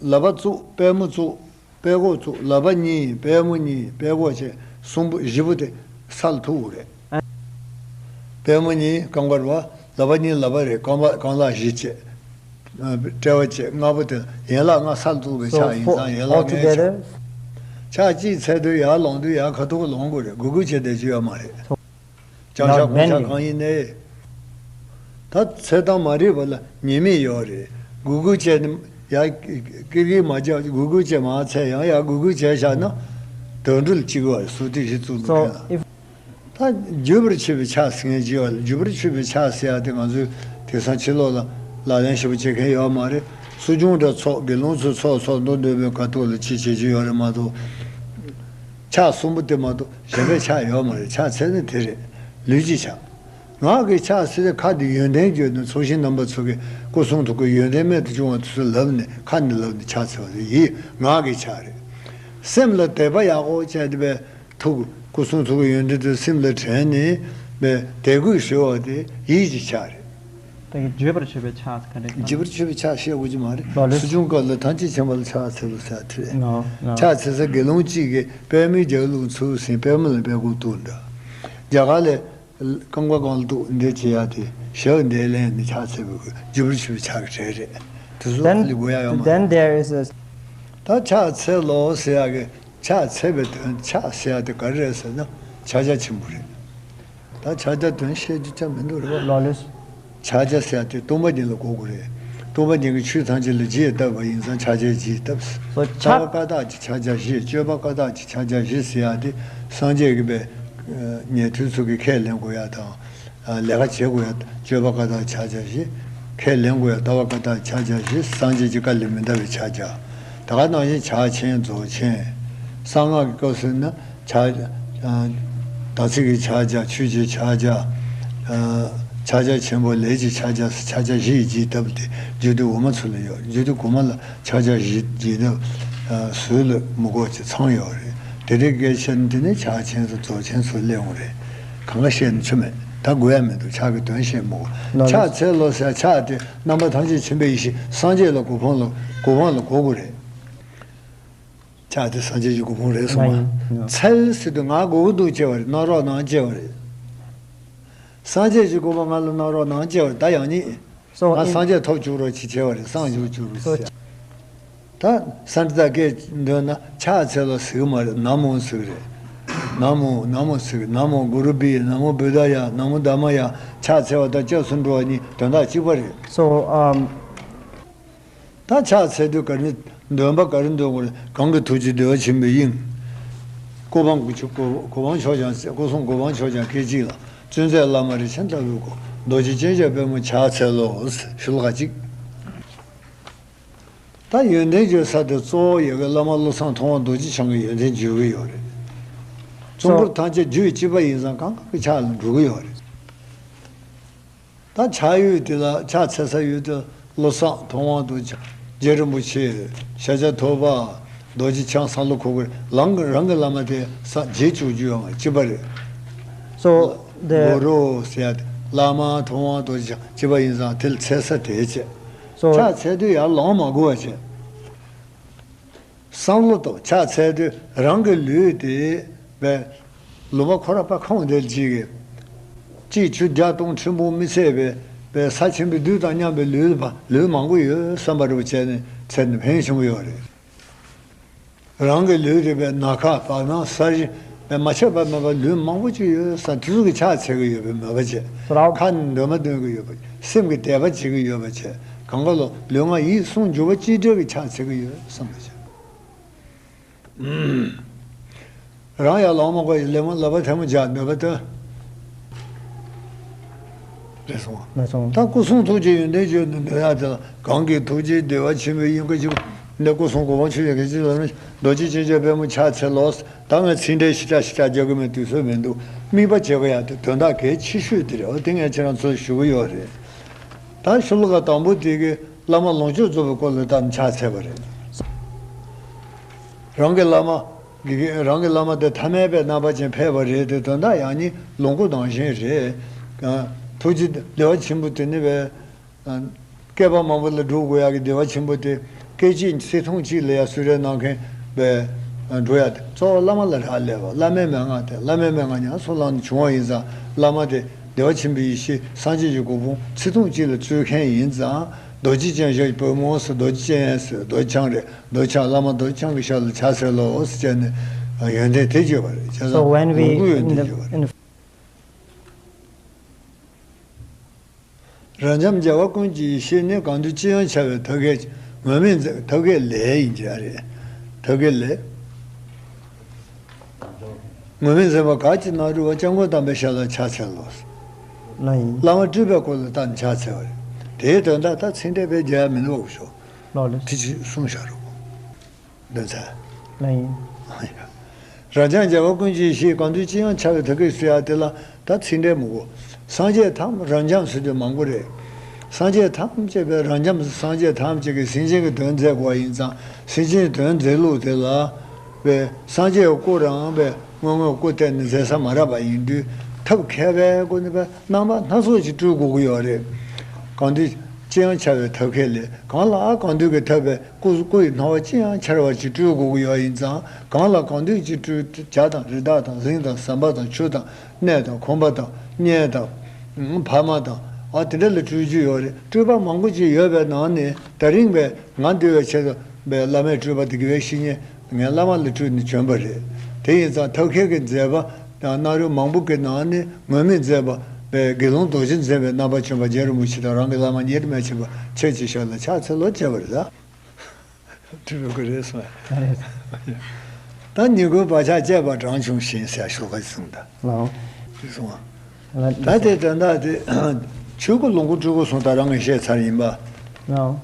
ལག་པ་བཙུགས། པད་མོ་བཙུགས། པད་ཀོ་བཙུགས། ལག་པ་གཉིས། པད་མོ་གཉིས། པད་ཀོ་བྱས། གསུམ་པོ་བཞི་པོ་དེ་ས་ལ་ཐུག་དགོས་རེད། པད་མོ་གཉིས་རྐང་པ་རེད་བ། ལག་པ་གཉིས་ལག་པ་རེད། རྐང་པ་རྐང་ལག་བཞི་བྱས། ཨ། དཔྲལ་བ་བྱས། ལྔ་པོ་དེ་ཡན་ལག་ལྔ་ས་ལ་ཐུག་པའི་So ཕྱག་ཡིན་for ཙང་ཡན་ལག་ལྔའི་ཕྱག altogether, ཕྱག་གཅིག་འཚལ་དུས་ཡར་ལོང་དུས་ཡར་ཁ་ཐུག་ལོང་དགོས་རེད། སྒུར་སྒུར་བྱས་བསྡད་རྒྱུ་ཡོད་མ་རེད། བརྐྱང་ཕྱག། Not བསྐུམ་ཕྱག་bending. གང་ཡིན་ནའི། ད་འཚལ་སྟངས་མ་རིག་པ་ལ་ཉེས་དམིགས་ཡོད་རེད། སྒུར་སྒུར་བྱས་ནས་ཡར་ཀིར་ཀིར་མ་བརྒྱབ། སྒུར་སྒུར་བྱས་མར་འཚལ་ཡང་ཡར་སྒུར་སྒུར་བྱས་བཞག་ན་དོན་འགྲུལ་གཅིག་པ་རེད། ཟུར་དེ་བཞི་བཙུགས་འདུག་So མཁན་ལ། if ད་བརྒྱུད་པར་མཆོད་པའི་ཕྱག་ཟེར་མཁན་ཅིག་ཡོད་རེད། བརྒྱུད་པར་མཆོད་པའི་ཕྱག་ཟེར་ཡག་དེ་ང་ཚོས་དེང་སང་ཕྱི་ལོགས་ལ་ལག་ལེན་ཞེ་པོ་བྱེད་མཁན་ཡོད་མ་རེད། སྲིད་སྐྱོང་འདྲ་ཚོགས། དགེ་སློང་ཚོ་ཚོགས་ཚོགས་མདོ་འདོན་པའི་ཁ་ཐུག་ལ་ཅི་བྱེད་ཀྱི་ཡོད་རེད་མ་གཏོགས། ཕྱག་གསུམ་པོ་དེ་མ་གཏོགས་གཞན་པའི་ཕྱག་ཡོད་མ་རེད། ཕྱག་འཚལ་ནི་དེ་རེད། ལུས་ཀྱི་ཕྱག། ངག་གི་ཕྱག་ཟེར་ཏེ་ཁ་འདི་ཡོན་ཏན་བརྗོད་ནས། ཚོགས་ཞིང་རྣམ་པ་ཚོ་གིས་སྐུ་གསུང་ཐུགས་ཀྱི་ཡོན་ཏན་རྨད་དུ་བྱུང་བ་དེ་ཚོ་ལབ་ནས། ཁ་ནས་ལབ་ནས་ཕྱག་འཚལ་བ་དེ་ཡིད་ངག་གི་ཕྱག་རེད། སེམས་ལ་དད་པ་ཡག་པོ་བྱས་ཏེ་བས། ཐུགས་སྐུ་གསུང་ཐུགས་ཀྱི་ཡོན་ཏན་དེ་སེམས་ལ་དྲན་ནས་བས་དད་གུས་ཞུ་བ་དེ་ཡིད་ཀྱི་ཕྱག་རེད། ད་གི་བརྗོད་པར་མཆོད་པའི་ཕྱག་ག་འདྲ་གི་བརྗོད་པར་མཆོད་པའི་ཕྱག་བཤད་དགོས་ཀྱི་མ་རེད། ལགས་ལགས། སྲིད་སྐྱོང་སྐབས་ལ་ཐམས་ཅད་མཁྱེན་པ་ལ་ཕྱག་འཚལ་ལོ་ཟེར་དེ་རེད། ལགས་ལགས། ཕྱག་འཚལ་ས་དགེ་སློང་གཅིག་གིས་པད་མོའི་རྒྱབ་ལོགས་ཚུར་ཟིན། པད་མོ་ལ་པད་ཀོ་གཏུགས་འདྲ། རྒྱ་གར་ལ་རྐང་པ་གང་ལ་གཏུགས་འདི་བྱེད་ཡག་དེ། ཞབས་འདི་ལེན་ནས་ཕྱག་འཚལ་བའི་བརྗོད་པར་མཆོད་པའི་ཕྱག་གི་གྲས་རེད། དེ་ཚོ་Then, ལ་དགོས་ཡག་ཡོད་མ་then རེད། There is a ད་ཕྱག་འཚལ་ལོ་ཟེར་ཡག་གི། ཕྱག་འཚལ་བའི་དོན། ཕྱག་ཟེར་ཡག་དེ་ག་རེ་རེད་ཟེར་ན་ཕྱག་རྒྱ་ཆེན་པོ་རེད། ད་ཕྱག་རྒྱ་དོན་བཤད་རྒྱུ་ཅང་མི་འདུག་རེད་པ། ལགས་ལགས། ཕྱག་རྒྱ་ཟེར་ཡག་དེ་སྟོང་པ་ཉིད་ལ་གོ་དགོས་རེད། སྟོང་པ་ཉིད་ཀྱི་ཆོས་ཐམས་ཅད་ལ་རྒྱས་བཏབ་པ་ཡིན་ཙང་ཕྱག་རྒྱའི་རྒྱས་བཏབ། So ལྟ་བ་ཕྱག་བཀའ་རྟགས་ཀྱི་ཕྱག་རྒྱ་བཞི། སྤྱོད་པ་བཀའ་རྟགས་ཀྱི་ཕྱག་རྒྱ་བཞི་ཟེར་ཡག་དེ་སངས་རྒྱས་ཀྱི་པའི་ཉན་ཐོས་ཚོ་གིས་ཁས་ལེན་དགོས་ཡག་དང་། ལས་ཀ་བྱེད་དགོས་ཡ། སྤྱོད་པ་བཀའ་རྟགས་ཕྱག་རྒྱ་བཞི། ཁས་ལེན་དགོས་ཡ། ལྟ་བ་བཀའ་རྟགས་ཕྱག་རྒྱ་བཞི། སངས་རྒྱས་ཀྱི་བཀའ་ལས་མི་འདའ་བའི་ཕྱག་རྒྱ། ད་ག་ནང་བཞིན་ཕྱག་ཆེན་རྫོགས་ཆེན། གསང་སྔགས་ཀྱི་སྐབས་སུ་ན་ཕྱག་ཨ། དམ་ཚིག་གི་ཕྱག་རྒྱ། ཆོས་ཀྱི་ཕྱག་རྒྱ། ཨ། ཕྱག་རྒྱ་ཆེན་པོ་ལས་ཀྱི་ཕྱག་རྒྱ། ཕྱག་རྒྱ་བཞི་ཡི་རྒྱས་བཏབ་སྟེ་རྒྱུད་སྡེ་འོག་མ་ཚུ་ལ་ཡོད། རྒྱུད་སྡེ་གོང་མ་ལ་ཕྱག་རྒྱ་བཞི་རྒྱས་བཏབ་སྲོལ་ལ་མི་གོ་ཅིག་ཚང་ཡོད་རེད། དེ་འདྲའི་སྐད་ཆ་འདི་ནི་ཕྱག་ཆེན་ཚོ་རྫོགས་ཆེན་ཚོ་སླེབས་འོང་རེད། གང་ག་བཤད་ནས་ཆོ་མེད། ད་དགོས་ཡ་མི་འདུག་ཕྱག་གི་དོན་བཤད་མི་དགོས། ལགས་ལགས། ཕྱག་འཚལ་ལོ་ཟེར་ཕྱག་དེ་རྣམ་པ་ཐམས་ཅད་མཁྱེན་པའི་ཡེ་ཤེས་སངས་རྒྱས་ལ་གོ་འཕང་ལ་གོ་འཕང་ལ་གོ་དགོས་རེད། ཕྱག་དེ་སངས་རྒྱས་ཀྱི་གོ་འཕང་རེད་གསུངས་པ། ལགས་ཡིན། འཚལ་ཟེར་དུས་ང་དགོས་ཀྱི་འདུག་ཅེས་པ་རེད། གནང་རོགས་གནང་ཅེས་པ་རེད། སངས་རྒྱས་ཀྱི་གོ་འཕང་ང་ལ་གནང་རོགས་གནང་ཅེས་པ་རེད། ད་ཡང་སྙིང་། So ང་in- སངས་རྒྱས་ཐོབ་བཅུག་རོགས་ཅེས་བྱས་པ་རེད། སངས་རྒྱས་བཅུག་རོགས་So ཅེས། ད་སན་ཏ་སྐད་འདོན་ན་ཕྱག་འཚལ་ལོ་ཟེར་གི་མ་རེད། ན་མོ་ཟེར་གི་རེད། ན་མོ་ན་མོ་ཟེར་གི། ན་མོ་གུ་རུ་བྷྱཿ། ན་མོ་བུདྡྷཱ་ཡ། ན་མོ་དྷརྨཱ་ཡ། ཕྱག་འཚལ་བ་དང་སྐྱབས་སུ་འགྲོ་བ་གཉིས་དོན་དག་གཅིག་པ་རེད། So, um, ད་ཕྱག་འཚལ་དུས་ག་རེ་འདོན་པ་ག་རེ་འདོན་དགོས་རེད། གང་གི་ཐུགས་རྗེས་བདེ་བ་ཆེན་པོའི་དབྱིངས། གོ་འཕང་གོ་གོ་འཕང་མཆོག་ཀྱང་། སྐུ་གསུང་གོ་འཕང་མཆོག་ཀྱང་སྐད་ཅིག་ལ། བཙུན་མཛད་བླ་མ་རིན་ཆེན་ལྟ་བུའི་སྐུ། རྡོ་རྗེ་ཅན་ཞབས་པད་མོ་ཕྱག་འཚལ་ལོ། ཞུ་ལ་ག་ཅིག་ད་ཡོན་ཏན་བརྗོད་ས་དེ་གཙོ་བོ་ཡ་གི་བླ་མ་བློ་བཟང་མཐོང་བ་རྡོ་རྗེ་འཆང་གི་ཡོན་ཏན་བརྗོད་ཀྱི་ཡོད་རེད། གཙོ་བོར་ཐམས་ཅད་རྒྱུད་གཅིག་པ་ཡིན་ཙང་གང་ག་གི་ཕྱག་ལ་འགྲོ་གི་ཡོད་རེད། ད་ཕྱག་ཡུལ་དེ་ལ་ཕྱག་འཚལ་ས་ཡུལ་དེ་བློ་བཟང་མཐོང་བ་རྡོ་རྗེ་འཆང་། རྗེ་རིན་པོ་ཆེ། ཤཱཀྱ་ཐུབ་པ། རྡོ་རྗེ་འཆང་། སང་ལོ་ཁོ་གི་རང་གི་རང་གི་བླ་མ་དེ་ས་རྗེས་བཅུག་རྒྱུ་ཡང་གཅིག་པ་རེད། So the གུ་རུ་ཟེར་ཡ་དེ་བླ་མ་མཐོང་བ་རྡོ་རྗེ་འཆང་གཅིག་པ་ཡིན་ཙང་དེ་ལ་འཚལ་ས་དེ་བྱས། So ཕྱག་འཚལ་དུས་ཡར་ལོང་མ་དགོས་པ་བྱས། བསམ་བློ་དང་ཕྱག་འཚལ་དུས་རང་གི་ལུས་དེ་བས་ལུང་པ་ཁོ་ར་པ་ཁོང་དེ་ཅིག་གིས་གཅིག་ཆུ་བརྒྱ་སྟོང་ཁྲི་འབུམ་མི་ཚད་པའི་བས་ས་ཆེན་པོའི་རྡུལ་དང་མཉམ་པའི་ལུས་པ་ལུས་མང་པོ་ཡོད་བསམ་པ་རུ་བྱས་ནས་འཚལ་ནས་ཕན་ཆེན་པོ་ཡོད་རེད། རང་གི་ལུས་དེ་བས་ན་ཁ་བར་སྣང་ས་གཞི་བས་མ་ཆད་པ་མེད་པ་ལུས་མང་པོ་ཅིག་ཡོད་བསམ་དེ་ཚོ་གི་ཕྱག་འཚལ་གི་ཡོད་པའི་མོས་པ་བྱས། So now ཁ་ནས་འདོན་མ་འདོན་གི་ཡོད་པ། སེམས་ཀྱི་དད་པ་བྱེད་ཀྱི་ཡོད་པ་བྱས། གང་ག་ལོ་ལུས་ངག་ཡིད་གསུམ་འཇུག་པ་གཅིག་སྒྲིལ་གྱི་ཕྱག་འཚལ་གྱི་ཡོད་བསམ་པ་བྱས། རང་ཡང་ལོང་མ་དགོས་ལེ་མོ་ལབ་པ་ཐལ་མོ་སྦྱར་འདོད་པ་སྟོན། རེད་སོང་། ལགས་སོ། ད་སྐུ་གསུང་ཐུགས་ཀྱི་ཡོན་ཏན་བརྗོད་ནས་འདོན་ཡག་དེ་ལ་གང་གི་ཐུགས་རྗེས་བདེ་བ་ཆེན་པོའི་དབྱིངས། ཀ་ཅིག་འདི་སྐུ་གསུང་གོ་འཕང་མཆོག་ཡོད་མཁན་ཅིག་ལ་ནི་རྡོ་རྗེ་ཅན་ཞབས་པད་མོ་ཕྱག་འཚལ་ལོ། ད་ངས་ཚིག་འགྲེལ་ཞིབ་ཕྲ་ཞིབ་ཕྲ་རྒྱག་གི་མེད། དུས་ཚོད་མི་འདུག་དམིགས་པ་བྱེད་དགོས་ཡག་དེ་དོན་དག་གལ་ཆེ་ཤོས་དེ་རེད། འོ་དེ་ངས་ཁྱེད་རང་ཚོར་ཞུ་གི་ཡོད་རེད། ད་ཤོ་ལོ་ཀ་དང་པོ་དེ་གི་བླ་མ་ལོངས་སྤྱོད་རྫོགས་པའི་སྐོར་ལ་ད་ཕྱག་འཚལ་བ་རེད། རང་གི་བླ་མ། དགེ་རྒན་རང་གི་བླ་མ་དེ་ཐ་མལ་པའི་རྣམ་པ་ཅན་ཕལ་པ་རེད་དེ། དོན་དག་ཡང་སྙིང་ལོངས་སྐུ་དང་གཞན་རེད། ཐུགས་རྗེ་བདེ་བ་ཆེན་པོ་དེ་ནི་བས། བསྐལ་པ་མང་པོ་ལ་སྒྲུབ་དགོས་ཡག་གི་བདེ་བ་ཆེན་པོ་དེ། སྐད་ཅིག་ཚིག་ཐུང་གཅིག་ལ་ཡ་གསོལ་རས་གནང་མཁན་བས། འགྲོ་ཡག་དེ་གཙོ་བོ་བླ་མ་ལ་རག་ལས་པ། བླ་མའི་མན་ངག་དེ་བླ་མའི་མན་ངག་ཉམས་སུ་བླངས་ནས་བྱུང་བ་ཡིན་ཙང་བླ་མ་དེ་བདེ་བ་ཆེན་པོའི་ཡེ་ཤེས་སངས་རྒྱས་ཀྱི་གོ་འཕང་ཚིག་ཐུང་གཅིག་ལ་སྩོལ་མཁན་ཡིན་ཙང་། རྡོ་རྗེ་ཅན་ཞབས་ཀྱི་པུས་མོ་ཟེར། རྡོ་རྗེ་ཅན་ཟེར། རྡོ་རྗེ་འཆང་རེད། རྡོ་རྗེ་འཆང་བླ་མ་རྡོ་རྗེ་འཆང་གི་ཞབས་ལ་ཕྱག་འཚལ་ལོ་ཟེར་བྱས་ནས་ཡོན་ཏན་དེ་བརྗོད་པ་རེད། བྱས་ཙང་So when we ལོངས་སྐུ་ཡོན་in ཏན the བརྗོད་པ་རེད། in རབ་འབྱམས་རྒྱལ་བ་ཀུན་གྱི་ཡེ་ཤེས་ནི། གང་དུས་ཅི་ཡང་འཆར་བའི་ཐབས་མཁས། ངོས་མེད་མཛད། ཐབས་མཁས་ལས་ཡིན་གྱི་རེད། ཐབས་མཁས་ལས། ངོས་མེད་མཛད་པ་ག་ཅི་ན་རུ་བ་སྐྱབས་མགོན་དམ་པའི་ཞབས་ལ་ཕྱག་འཚལ་ལོ། ལགས་ཡིན། བླ་མ་སྤྲུལ་པའི་སྐུ་ལ་བལྟ་ནས་ཕྱག་འཚལ་བ་རེད། དེའི་དོན་དག་ད་ཚིག་འགྲེལ་དཔེ་རྒྱག་ཡ་མི་འདུག་ཤོག་ལགས་ལགས། དེ་ཅིག་གསུངས་བཞག་རོགས། འདོན་ཚར། ལགས་ཡིན། རབ་འབྱམས་རྒྱལ་བ་ཀུན་གྱི་ཡེ་ཤེས། གང་དུས་ཅི་ཡང་འཆར་བའི་ཐབས་མཁས་ཟེར་ཡག་དེ་ལ་ད་ཚིག་འགྲེལ་མི་དགོས། སངས་རྒྱས་ཐམས་རབ་འབྱམས་ཟེར་དུས་མང་པོ་རེད། སངས་རྒྱས་ཐམས་ཅད་པའི་རབ་འབྱམས་སངས་རྒྱས་ཐམས་ཅད་ཀྱི་སེམས་ཅན་གྱི་དོན་མཛད་དགོས་པ་ཡིན་ཙང་། སེམས་ཅན་གྱི་དོན་མཛད་ལུགས་དེ་ལ་བས་སངས་རྒྱས་སྐུ་རང་བས་དངོས་དངོས་སྐུ་བསྟན་ནས་མཛད་ས་མ་རག་པ་ཡིན་དུས། ཐབས་མཁས་པའི་སྒོ་ནས་བས་རྣམ་པ་སྣ་ཚོགས་ཤིག་སྤྲུལ་དགོས་ཀྱི་ཡོད་རེད། གང་དུས་ཅི་ཡང་འཆར་བའི་ཐབས་མཁས་ལས། གང་ལ་གང་འདུལ་གྱི་ཐབས་པས་སྐུ་སྐུ་ཡི་སྣང་བ་ཅི་ཡང་འཆར་བ་ཅིག་སྤྲུལ་དགོས་ཀྱི་ཡོད་ཡིན་ཙང་། གང་ལ་གང་འདུལ་གྱི་སྤྲུལ། བྱ་དང་རི་དྭགས་དང་གླིང་དང་ཟམ་པ་དང་ཆུ་དང་གནས་དང་ཁང་པ་དང་གཉེན་དང་། ཕ་མ་དང་། ཨ་དེ་འདྲ་ལ་སྤྲུལ་རྒྱུ་ཡོད་རེད། སྤྲུལ་པ་མང་པོ་ཅིག་ཡོད་པའི་ནང་ནས་ད་རིང་བས་ང་འདུལ་བའི་ཆེད་དུ་བས་བླ་མའི་སྤྲུལ་པ་དེ་དགེ་བའི་བཤེས་གཉེན། ངས་བླ་མ་ལ་སྤྲུལ་ནས་བྱོན་པ་རེད། དེ་ཡིན་ཙང་ཐབས་མཁས་ཀྱིས་མཛད་པ་དང་སྣ་རོལ་མང་པོ་གི་ནང་ནས་ངོས་མེད་མཛད་པ་བས་དགེ་སློང་རྡོ་རྗེ་འཛིན་པའི་རྣམ་པ་བྱོན་པ་རྗེ་རིན་པོ་ཆེ་དང་རང་གི་བླ་མ་ཉེར་མེད་ཆེན་པོ་ཁྱེད་ཀྱི་ཞབས་ལ་ཕྱག་འཚལ་ལོ་བྱས་པ་རེད་ད། སྤྲུལ་པའི་སྐུ་རེད་གསུངས། ད་ཉིད་ཀུན་བག་ཆགས་བཅས་པ་གྲངས་ཆུང་ཞིང་ཟེར་ཤོ་ཁ་གསུངས་ད། ལའོ། དེ་གསུངས་པ། ད་དེ་དོན་དག་དེ་ཆོས་སྐུ་ལོངས་སྐུ་སྤྲུལ་སྐུ་གསུངས། ད་རང་གིས་བཤད་ཚར་ཡིན་པ། ལའོ།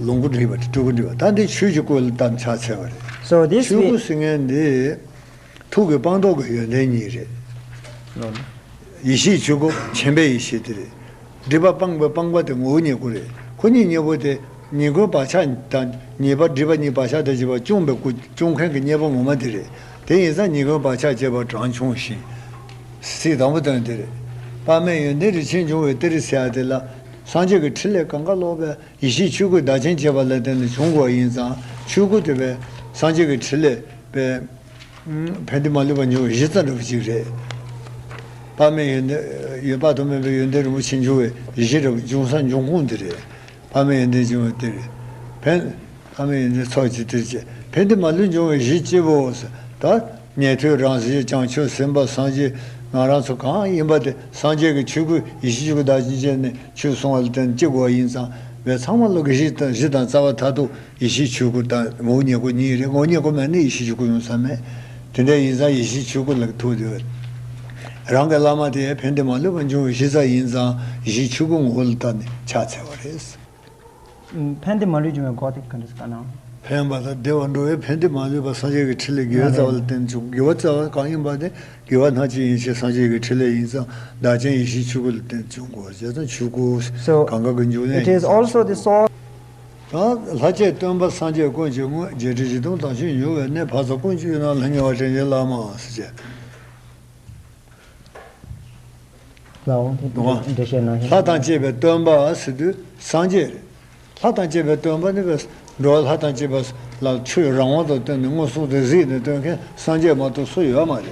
ལོངས་སྐུ་འདྲིས་པ་དེ་སྤྲུལ་སྐུ་འདྲིས་པ། ད་འདི་ཆོས་ཀྱི་སྐུ་ལ་ད་ཕྱག་འཚལ་བ་རེད། So this ཆོས་སྐུ་ཟེར་མཁན་འདི་ཐུགས་ཀྱི་སྤངས་རྟོགས་ཀྱི་ཡོན་ཏན་གཉིས་རེད། ལའོ། ཡེ་ཤེས་ཆོས་སྐུ་མཁྱེན་པའི་ཡེ་ཤེས་དེ་རེད། སྒྲིབ་པ་སྤངས་པའི་སྤངས་པ་དེ་ངོ་བོ་ཉིད་སྐུ་རེད། ཁོ་གཉིས་གཉིས་པོ་དེ་ཉིད་སྐུའི་བག་ཆགས་དང་ཉེས་པ་སྒྲིབ་པ་གཉིས་བག་ཆགས་དང་བཅས་པ་སྐྱོང་བའི་སྐུ་སྐྱོང་མཁན་གྱི་གཉེན་པོ་ངོ་མ་དེ་རེད། དེ་ཡིན་ཙང་ཉིད་སྐུའི་བག་ཆགས་བཅས་པ་གྲངས་ཆུང་ཞིང་། ཚིག་དང་པོ་དོན་དེ་རེད། དཔག་མེད་ཡོན་ཏན་རིན་ཆེན་འབྱུང་བའི་གཏེར་ཟེར་ཡ་དེ་ལ། སངས་རྒྱས་ཀྱི་ཕྲིན་ལས་གང་ག་ལོག་པའི་ཡེ་ཤེས་ཆོས་སྐུ་བདག་རྐྱེན་བྱེད་པ་ལ་བརྟེན་ནས་བྱུང་དགོས་པ་ཡིན་ཙང་ཆོས་སྐུ་དེ་བས་སངས་རྒྱས་ཀྱི་ཕྲིན་ལས་པས། ཕན་བདེ་མ་ལུས་པ་འབྱུང་བའི་གཞི་རྩ་འདྲ་བོ་ཅིག་རེད། དཔག་མེད་ཡོན་ཏན་ཡོད། དཔག་ཏུ་མེད་པའི་ཡོན་ཏན་རིན་པོ་ཆེ་འབྱུང་བའི་གཞི་རེད། འབྱུང་ས་འབྱུང་ཁུངས་དེ་རེད། དཔག་མེད་ཡོན་ཏན་འབྱུང་བའི་གཏེར། ཕན། དཔག་མེད་ཡོན་ཏན་ཚོགས་ཀྱི་གཏེར་བཅས། ཕན་བདེ་མ་ལུས་འབྱུང་བའི་གཞི་གཅིག་པོ། ད་ཉན་ཐོས་རང་གཞན་བྱང་ཆུབ་སེམས་དཔའ་སངས་རྒྱས་ང་རང་ཚོ་གང་ཡིན་པ་དེ་སངས་རྒྱས་ཀྱི་ཆོས་སྐུ་ཡེ་ཤེས་ཆོས་སྐུ་བདག་རྐྱེན་བྱས་ནས་ཆོས་གསུང་བ་ལ་བརྟེན་གཅིག་དགོས་པ་ཡིན་ཙང་བས་ཚང་མ་ལོ་གི་གཞི་དང་གཞི་དང་རྩ་བ་མཐར་ཐུག་ཡེ་ཤེས་ཆོས་སྐུ་དང་ངོ་བོ་ཉིད་སྐུ་གཉིས་རེད། ངོ་བོ་ཉིད་སྐུ་མེད་ན་ཡེ་ཤེས་ཆོས་སྐུ་ཡོང་ས་མེད། དེ་འདྲ་ཡིན་ཙང་ཡེ་ཤེས་ཆོས་སྐུ་ལ་ཐུག་དུས། རང་གི་བླ་མ་དེ་ཕན་བདེ་མ་ལུས་པ་འབྱུང་བའི་གཞི་རྩ་ཡིན་ཙང་ཡེ་ཤེས་ཆོས་སྐུ་ངོ་བོ་ལ་བལྟས་ནས་ཕྱག་འཚལ་བ་རེད། ཕན་བདེ་མ་ལུས་འབྱུང་བའི་སྒོ་དེ་ག་འདྲ་ཟེར་ན། ཕན་པ་དང་བདེ་བར་འགྲོ་བའི་ཕན་བདེ་མ་ལུས་པ་སངས་རྒྱས་ཀྱི་ཕྲིན་ལས་དགེ་བའི་རྩ་བ་ལ་བརྟེན་བྱུང་། དགེ་བའི་རྩ་བ་གང་ཡིན་པ་དེ། དགེ་བ་སྣ་གཅིག་ཡིན་ཕྱིར་སངས་རྒྱས་ཀྱི་ཕྲིན་ལས་ཡིན་ཙང་བདག་རྐྱེན་ཡེ་ཤེས་ཆོས་སྐུ་ལ་བརྟེན་བྱུང་དགོས། བྱས་ཙང་ཆོས་སྐུ། So, གང་ག་གི་འབྱུང་གནས་it is ཡིན་ཙང་། Also the source. ད་ལྷ་བཅས་སྟོན་པ་སངས་རྒྱས་ཀུན་གྱི་དངོས། བརྒྱད་ཁྲི་བཞི་སྟོང་དང་བཞི་འབྱུང་བའི་གནས། འཕགས་ཚོགས་ཀུན་གྱི་དབུས་ན་ལྷང་ངེ་བ་དྲིན་ཅན་བླ་མ་ཟེར་བྱས། ལའོ། འདུག་ག་འགྲེལ་བཤད་གནང་ཞིང་། ལྷ་དང་བཅས་པའི་སྟོན་པ་ཟེར་དུས་སངས་རྒྱས་རེད། ལྷ་དང་བཅས་པའི་སྟོན་པ་ནི་བས་འགྲོ་བ་ལྷ་དང་བཅས་པ་ལ་ཆོས་རང་དབང་དུ་བཏོན་ནས་མངོན་སུམ་དུ་གཟིགས་ནས་སྟོན་མཁན་སངས་རྒྱས་མ་གཏོགས་སུ་ཡོད་མ་རེད།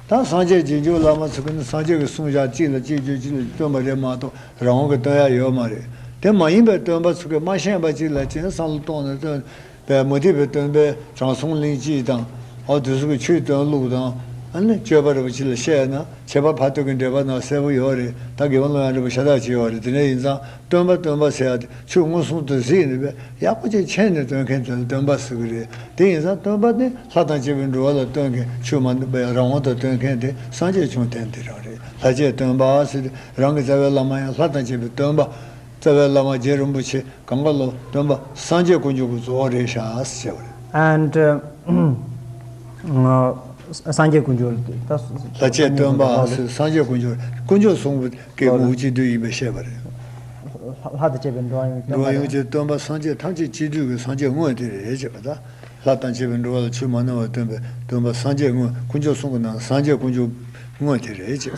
ད་སངས་རྒྱས་རྗེས་འཇུག་བླ་མ་ཚོ་གིས་ནི་སངས་རྒྱས་ཀྱི་གསུང་བཞག་གཅིག་ལ་གཅིག་བརྗོད་གཅིག་ལ་སྟོན་པ་རེད་མ་གཏོགས་རང་དབང་གིས་སྟོན་ཡ་ཡོད་མ་རེད། དེ་མ་ཡིན་པའི་སྟོན་པ་ཚོ་གིས་མ་ཤེས་པ་གཅིག་ལ་གཅིག་བསམ་བློ་གཏོང་ནས་སྟོན། པའི་མུ་སྟེགས་པའི་སྟོན་པའི་དྲང་སྲོང་གླེང་གཅིག་དང་། ཨོ་དེ་ཚོ་གི་ཆོས་སྟོན་ལུགས་དང་། ཨ་ནི་སྤྱོད་པ་རིན་པོ་ཆེ་ལ་བཤད་ན་ཁྱད་པར་ཕ་ཏོག་གི་འགྲེལ་པ་ནང་གསལ་པོ་ཡོད་རེད། ད་དགེ་བ་ལོ་ཡང་འགྲེལ་པ་ཤ་སྟག་ཅིག་ཡོད་རེད། དེ་འདྲ་ཡིན་ཙང་སྟོན་པ་སྟོན་པ་ཟེར་ཡ་དེ་ཆོས་མངོན་སུམ་དུ་གཟིགས་ནས་པས་ཡག་པོ་ཅིག་མཁྱེན་ནས་སྟོན་མཁན་དེ་ལ་སྟོན་པ་ཟེར་གི་རེད། དེ་ཡིན་ཙང་སྟོན་པ་ནི་ལྷ་དང་བཅས་པའི་འགྲོ་བ་ལ་སྟོན་མཁན་ཆོས་མ་འདུག་པའི་རང་དབང་དུ་སྟོན་མཁན་དེ་སངས་རྒྱས་བྱུང་བསྟན་དེ་རང་རེད། ལྷ་བཅས་སྟོན་པ་ཟེར་དུས་རང་གི་རྩ་བའི་བླ་མ་ཡང་ལྷ་དང་བཅས་པའི་སྟོན་པ། རྩ་བའི་བླ་མ་རྗེ་རིན་པོ་ཆེ། གང་ག་ལོ་སྟོན་པ་སངས་རྒྱས་དཀོན་མཆོག་གི་གཙོ་བོ་རེད་ཤག་ཟེར་བ་རེད། And, uh, སངས་རྒྱས་དཀོན་མཆོག་ད་ལྷ་བཅས་སྟོན་པ་སངས་རྒྱས་དཀོན་མཆོག་དཀོན་མཆོག་གསུམ་གྱི་ངོ་བོ་གཅིག་བསྡུས་ཡིན་པས་བཤད་པ་རེད། ལྷ་དང་བཅས་པའི་འགྲོ་བ་ཡོངས་འགྲོ་བ་ཡོངས་ཀྱི་སྟོན་པ་སངས་རྒྱས་ཐམས་ཅད་གཅིག་བསྡུས་ཀྱི་སངས་རྒྱས་དངོས་དེ་རེད་ཅེས་པ་དང་། ལྷ་དང་བཅས་པའི་འགྲོ་བ་ལ་ཆོས་མ་གནང་བར་སྟོན་པའི་སྟོན་པ་སངས་རྒྱས་དངོས་དཀོན་མཆོག་གསུམ་གྱི་ནང་སངས་རྒྱས་དཀོན་མཆོག་དངོས་དེ་རེད་ཅེས།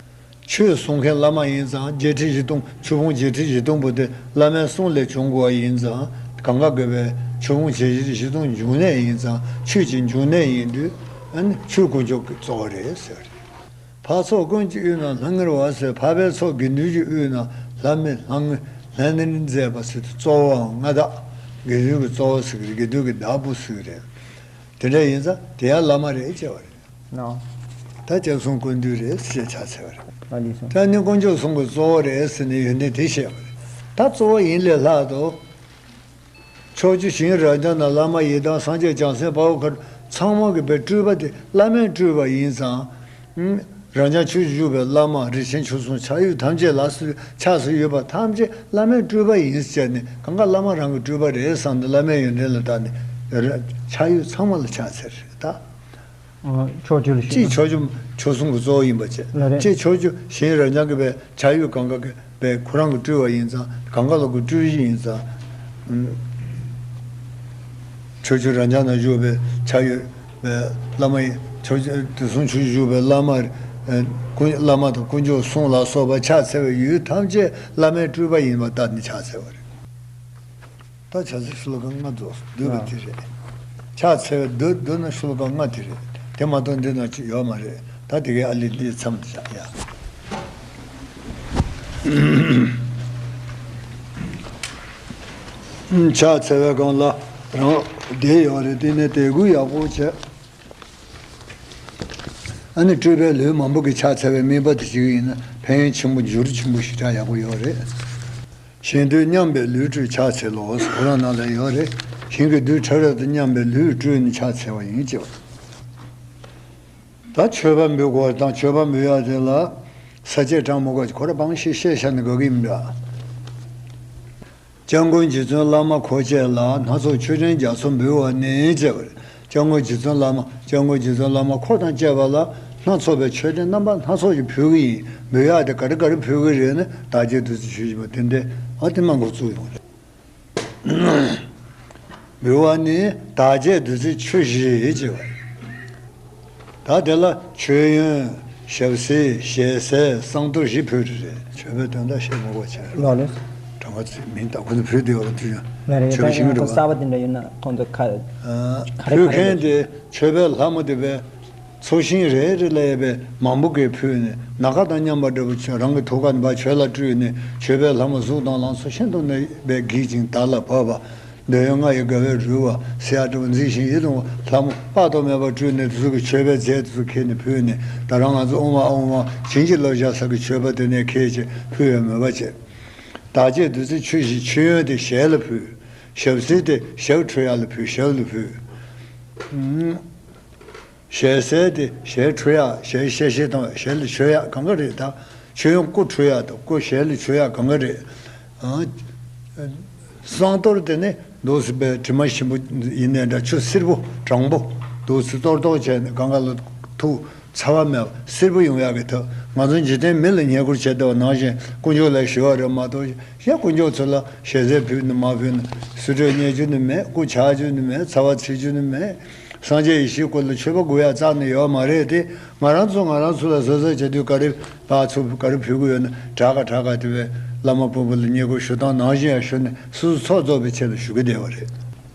ཆོས་གསུང་མཁན་བླ་མ་ཡིན་ཙང་བརྒྱད་ཁྲི་བཞི་སྟོང་ཆོས་ཕུང་བརྒྱད་ཁྲི་བཞི་སྟོང་པོ་དེ་བླ་མའི་གསུང་ལས་བྱུང་དགོས་པ་ཡིན་ཙང་གང་ག་དགོས་པའི་ཆོས་ཕུང་བརྒྱད་ཁྲི་བཞི་སྟོང་འབྱུང་གནས་ཡིན་ཙང་ཆོས་ཀྱི་འབྱུང་གནས་ཡིན་དུས་ཨ་ནི་ཆོས་དཀོན་མཆོག་གི་གཙོ་བོ་རེད་ཟེར་བ་རེད། འཕགས་ཚོགས་ཀུན་གྱི་དབུས་ན་ལྷང་ངེ་བ་ཟེར་འཕགས་པའི་ཚོགས་དགེ་འདུན་གྱི་དབུས་ན་ལྷ་མི་ལྷང་ངེ་ལྷ་ནི་མཛད་པ་ཟེར་དུས་གཙོ་བོའང་མངའ་བདག་དགེ་འདུན་གྱི་གཙོ་བོ་ཟེར་གི་རེད། དགེ་འདུན་གྱི་བདག་པོ་ཟེར་གི་རེད། དེ་འདྲ་ཡིན་ཙང་དེ་ཡང་བླ་མ་རེད་ཅེས་པ་རེད། ནོ། ད་སྐྱབས་གསུམ་ཀུན་འདུས་རེད་ཅེས་ཕྱག་འཚལ་བ་རེད། ཨ་ནི་སོང་། ད་ནི་དཀོན་མཆོག་གསུམ་གྱི་གཙོ་བོ་རེད་ཟེར་ནས་ཡོན་ཏན་དེ་བཤད་པ་རེད། ད་གཙོ་བོ་ཡིན་ལས་ལྷག་ཏུ། ཕྱོགས་བཅུ་ཞིང་རབ་འབྱམས་ན་བླ་མ་ཡི་དམ་སངས་རྒྱས་བྱང་སེམས་དཔའ་བོ་མཁའ་འགྲོ་ཚང་མ་གི་པའི་སྤྲུལ་པ་དེ་བླ་མས་སྤྲུལ་པ་ཡིན་ཙང་། རབ་འབྱམས་ཆོས་ཀྱི་བཞུགས་པའི་བླ་མ་རིན་ཆེན་ཆོས་སྲུང་ཆགས་ཡུལ་ཐམས་ཅད་ལ་སུ་ཆགས་སུ་ཡོད་པ་ཐམས་ཅད་བླ་མས་སྤྲུལ་པ་ཡིན་ཟེར་ནས་གང་ག་བླ་མ་རང་གི་སྤྲུལ་པ་རེད་བསམ་ནས་བླ་མའི་ཡོན་ཏན་ལ་བརྟགས་ནས་ཆགས་ཡུལ་ཚང་མ་ལ་ཕྱག་འཚལ་རེད་ད། ཕྱོགས་བཅུ་ལ་གཅིག་ཕྱོགས་བཅུ་ཆོས་སྲུང་གི་གཙོ་བོ་ཡིན་པ་བྱས། ལགས་རེད། གཅིག་ཕྱོགས་བཅུ་ཞིང་རབ་འབྱམས་ཀྱི་པའི་ཆགས་ཡུལ་གང་ག་གི་པའི་ཁོ་རང་གི་སྤྲུལ་བ་ཡིན་ཙང་གང་ག་ལོ་གི་སྤྲུལ་གཞི་ཡིན་ཙང་། ཕྱོགས་བཅུ་རབ་འབྱམས་ན་བཞུགས་པའི་ཆགས་ཡུལ་པའི་བླ་མ་ཡིན། ཕྱོགས་བཅུ་དུས་གསུམ་ཕྱོགས་བཅུ་བཞུགས་པའི་བླ་མ། ཀུན་བླ་མ་དང་དཀོན་མཆོག་གསུམ་ལ་སོགས་པ་ཕྱག་འཚལ་བའི་ཡུལ་ཐམས་ཅད་བླ་མའི་སྤྲུལ་པ་ཡིན་པ་ལྟར་ནི་ཕྱག་འཚལ་བ་རེད། ད་བྱ་ཚིག་ཤོ་ལོ་ཀ་ལྔ་རྫོགས་སོང་། བསྡུས་པ་དེ་རེད། ཕྱག་འཚལ་བའི་བསྡུ་བསྡུ་ན་ཤོ་ལོ་ཀ་ལྔ་དེ་རེད། དེ་མ་གཏོགས་འདི་ན་ཅི་ཡོད་མ་རེད། ད་དེ་གའི་ཨ་ལི་ལི་མཚམས་བཞག་ཡ། ཕྱག་འཚལ་བའི་སྒང་ལ་རང་དེ་ཡོད་རེད། དེ་ནས་དད་གུས་ཡག་པོ་བྱས། ཨ་ནི་སྤྲུལ་པའི་ལུས་མང་པོ་གིས་ཕྱག་འཚལ་བའི་དམིགས་པ་དེ་ཞིག་ཡིན་ན་ཕན་ཡོན་ཆེན་པོ་འབྱོར་ཆེན་པོ་ཞེ་དྲག་ཡག་པོ་ཡོད་རེད། གཞན་དུས་མཉམ་པའི་ལུས་སྤྲུལ་ཕྱག་འཚལ་ལོ། ཁོ་རང་ནང་ལ་ཡོད་རེད། གཞན་གྱི་དུས་ཕྲ་རབ་ཏུ་མཉམ་པའི་ལུས་སྤྲུལ་ནས་ཕྱག་འཚལ་བ་ཡིན་ཅེས། ད་མཆོད་པ་འབུལ་དགོས་དང་མཆོད་པ་འབུལ་ཡག་དེ་ལ་ས་བཅད་གྲངས་མང་པོ་ཁོ་ར་སྤང་ཤེས་ཤེས་བྱ་ནི་དགོས་ཀྱི་མི་འདྲ། སྐྱབས་མགོན་རྗེ་བཙུན་བླ་མ་འཁོར་བཅས་ལ། སྣ་ཚོགས་མཆོད་སྤྲིན་རྒྱ་མཚོ་འབུལ་བ་ནི་ཅེས་པ་རེད། སྐྱབས་མགོན་རྗེ་བཙུན་བླ་མ་སྐྱབས་མགོན་རྗེ་བཙུན་བླ་མ་འཁོར་དང་བཅས་པ་ལ་ སྣ་ཚོགས་པའི་མཆོད་རྟེན་རྣམ་པ་སྣ་ཚོགས་ཤིག་ཕུལ་གྱི་ཡིན། འབུལ་ཡག་དེ་ག་རེ་ག་རེ་ཕུལ་གྱི་རེད་ན། བདག་བསྐྱེད་བདུད་རྩི་ཆོས་བཞི་པ་དེ་འདྲ་ཨ་དེ་མ་འགོ་བཙུགས་ཡོང་རེད། འབུལ་བ་ནི་བདག་བསྐྱེད་བདུད་རྩི་ཆོས་བཞི་ཅེས་པ། ད་དེ་ལ་མཆོད་ཡོན། ཞབས་བསིལ། ཞལ་ཟས། བསང་གཏོར་བཞི་ཕུལ་རེད། མཆོད་པའི་དོན་དག་བཤད་མ་དགོས་པ་བྱས། ལགས་རེད། དྲང་པོ་ཚིག་མིན་ད་ཁོ་ཚོ་ཕུལ་བསྡད་ཡོད་རེད་དུས་ཡང་ལགས་རེད། ད་ཆོས་ཤིང་ཡང་རེད་ཁོ་པ། གསར་པ་དེ་འདྲ་ཡོད་ན་ཁོང་ཚོ་ཁ། ཨ། ག་རེ་ཕུལ་ག་རེ་མཁན་ལབ་དེ་མཆོད་པའི་ལྷ་མོ་དེ་བས། ཚོགས་ཞིང་རེ་རེ་ལ་ཡོད་པའི་མང་པོ་གིས་ཕུལ་ནས། ནམ་མཁའ་དང་མཉམ་པ་འདྲ་པོ་བྱས། རང་གི་ཐུགས་ཀ་ནས་ཕར་མཆོད་ལ་སྤྲུལ་ནས། མཆོད་པའི་ལྷ་མོ་གཟུགས་དང་ལང་ཚོ་ཤིན་ཏུ་ནས་པའི་བགྱིས་ཤིང་བདག་ལ་བབས་པ། འདོད་ཡོན་ལྔ་ཡི་དགའ་བས་རོལ་བ་ཟེར་ཡག་འདྲ་པོ་མཛེས་ཤིང་ཡིད་དུ་འོང་བ་ལྷ་མོ་དཔག་ཏུ་མེད་པ་སྤྲུལ་ནས། དེ་ཚོ་གི་མཆོད་པའི་རྫས་དེ་ཚོ་ཁྱེར་ནས་ཕུལ་ནས། ད་རང་ང་ཚོ་ཨོཾ་ཨཱཿཧཱུྃ་བྱིན་གྱིས་བརླབས་བཞག་ས་གི་མཆོད་པ་དེ་ནས་ཁྱེར་བྱས་ཕུལ་བའི་མོས་པ་བྱས། བདག་བསྐྱེད་བདུད་རྩི་ཆོས་བཞི། མཆོད་ཡོན་དེ་ཞལ་ལ་ཕུལ། ཞབས་བསིལ་དེ་ཞབས་འཁྲུ་ཡག་ལ་ཕུལ། ཞབས་ལ་ཕུལ། ཞལ་ཟས་དེ་ཞལ་འཁྲུ་ཡག་ཞལ་བཤལ་བཤལ་བཏང་བ། ཞལ་ལ་མཆོད་ཡག་གང་ག་རེད། ད་མཆོད་ཡོན་སྐུ་འཁྲུ་ཡག་དང་སྐུ་ཞལ་ལ་མཆོད་ཡག་གང་ག་རེད། ཨང་། བསང་གཏོར་དེ་ནི་འདུག་སེ་པའི་དྲི་མ་ཞིམ་པོ་ཡིན་ནའི་འདྲ། ཆུ་བསིལ་པོ་དྲང་པོ་འདུག་སེ་གཏོར་གཏོར་བྱས་ནས་གང་ག་ལ་ཐུག་ཚ་བ་མེད་པ་བསིལ་པོ་ཡོང་ཡག་གི་ཐབས། ང་ཚོ་འཇིག་རྟེན་མི་ལ་བསྙེན་བཀུར་བྱེད་བསྡད་པ་ནང་བཞིན་དཀོན་མཆོག་ལ་ཞུ་བ་རེད་མ་གཏོགས། གཞན་དཀོན་མཆོག་ཚོ་ལ་ཞལ་ཟས་ཕུལ་ནི་མ་ཕུལ་ནི། གསོལ་སྤྲོ་གཉེར་རྒྱུ་ནི་མེད། སྐུ་འཆག་རྒྱུ་ནི་མེད། ཚ་བ་འཚིག་རྒྱུ་ནི་མེད། སངས་རྒྱས་ཡེ་ཤེས་སྐུ་ལ་མཆོད་པ་དགོས་ཡག་རྩ་ནས་ཡོད་མ་རེད་དེ། ང་རང་ཚོ་ང་རང་ཚོ་ལ་གསོལ་ཟས་བྱ་དུས་ག་རེ་བག་ཚུགས་ག་རེ་ཕུལ་གི་ཡོད་ན། དྲག་ག་དྲག་ག་དེ་བས་བླ་མ་སྤོབས་པོ་ལ་བསྙེན་བཀུར་ཞུ་སྟངས་ནང་བཞིན་ཡང་ཞུ་ནས་སོ་སོ་ཚོགས་རྫོགས་པའི་ཆེད་ལ་ཞུ་གི་བསྡད་པ་རེད།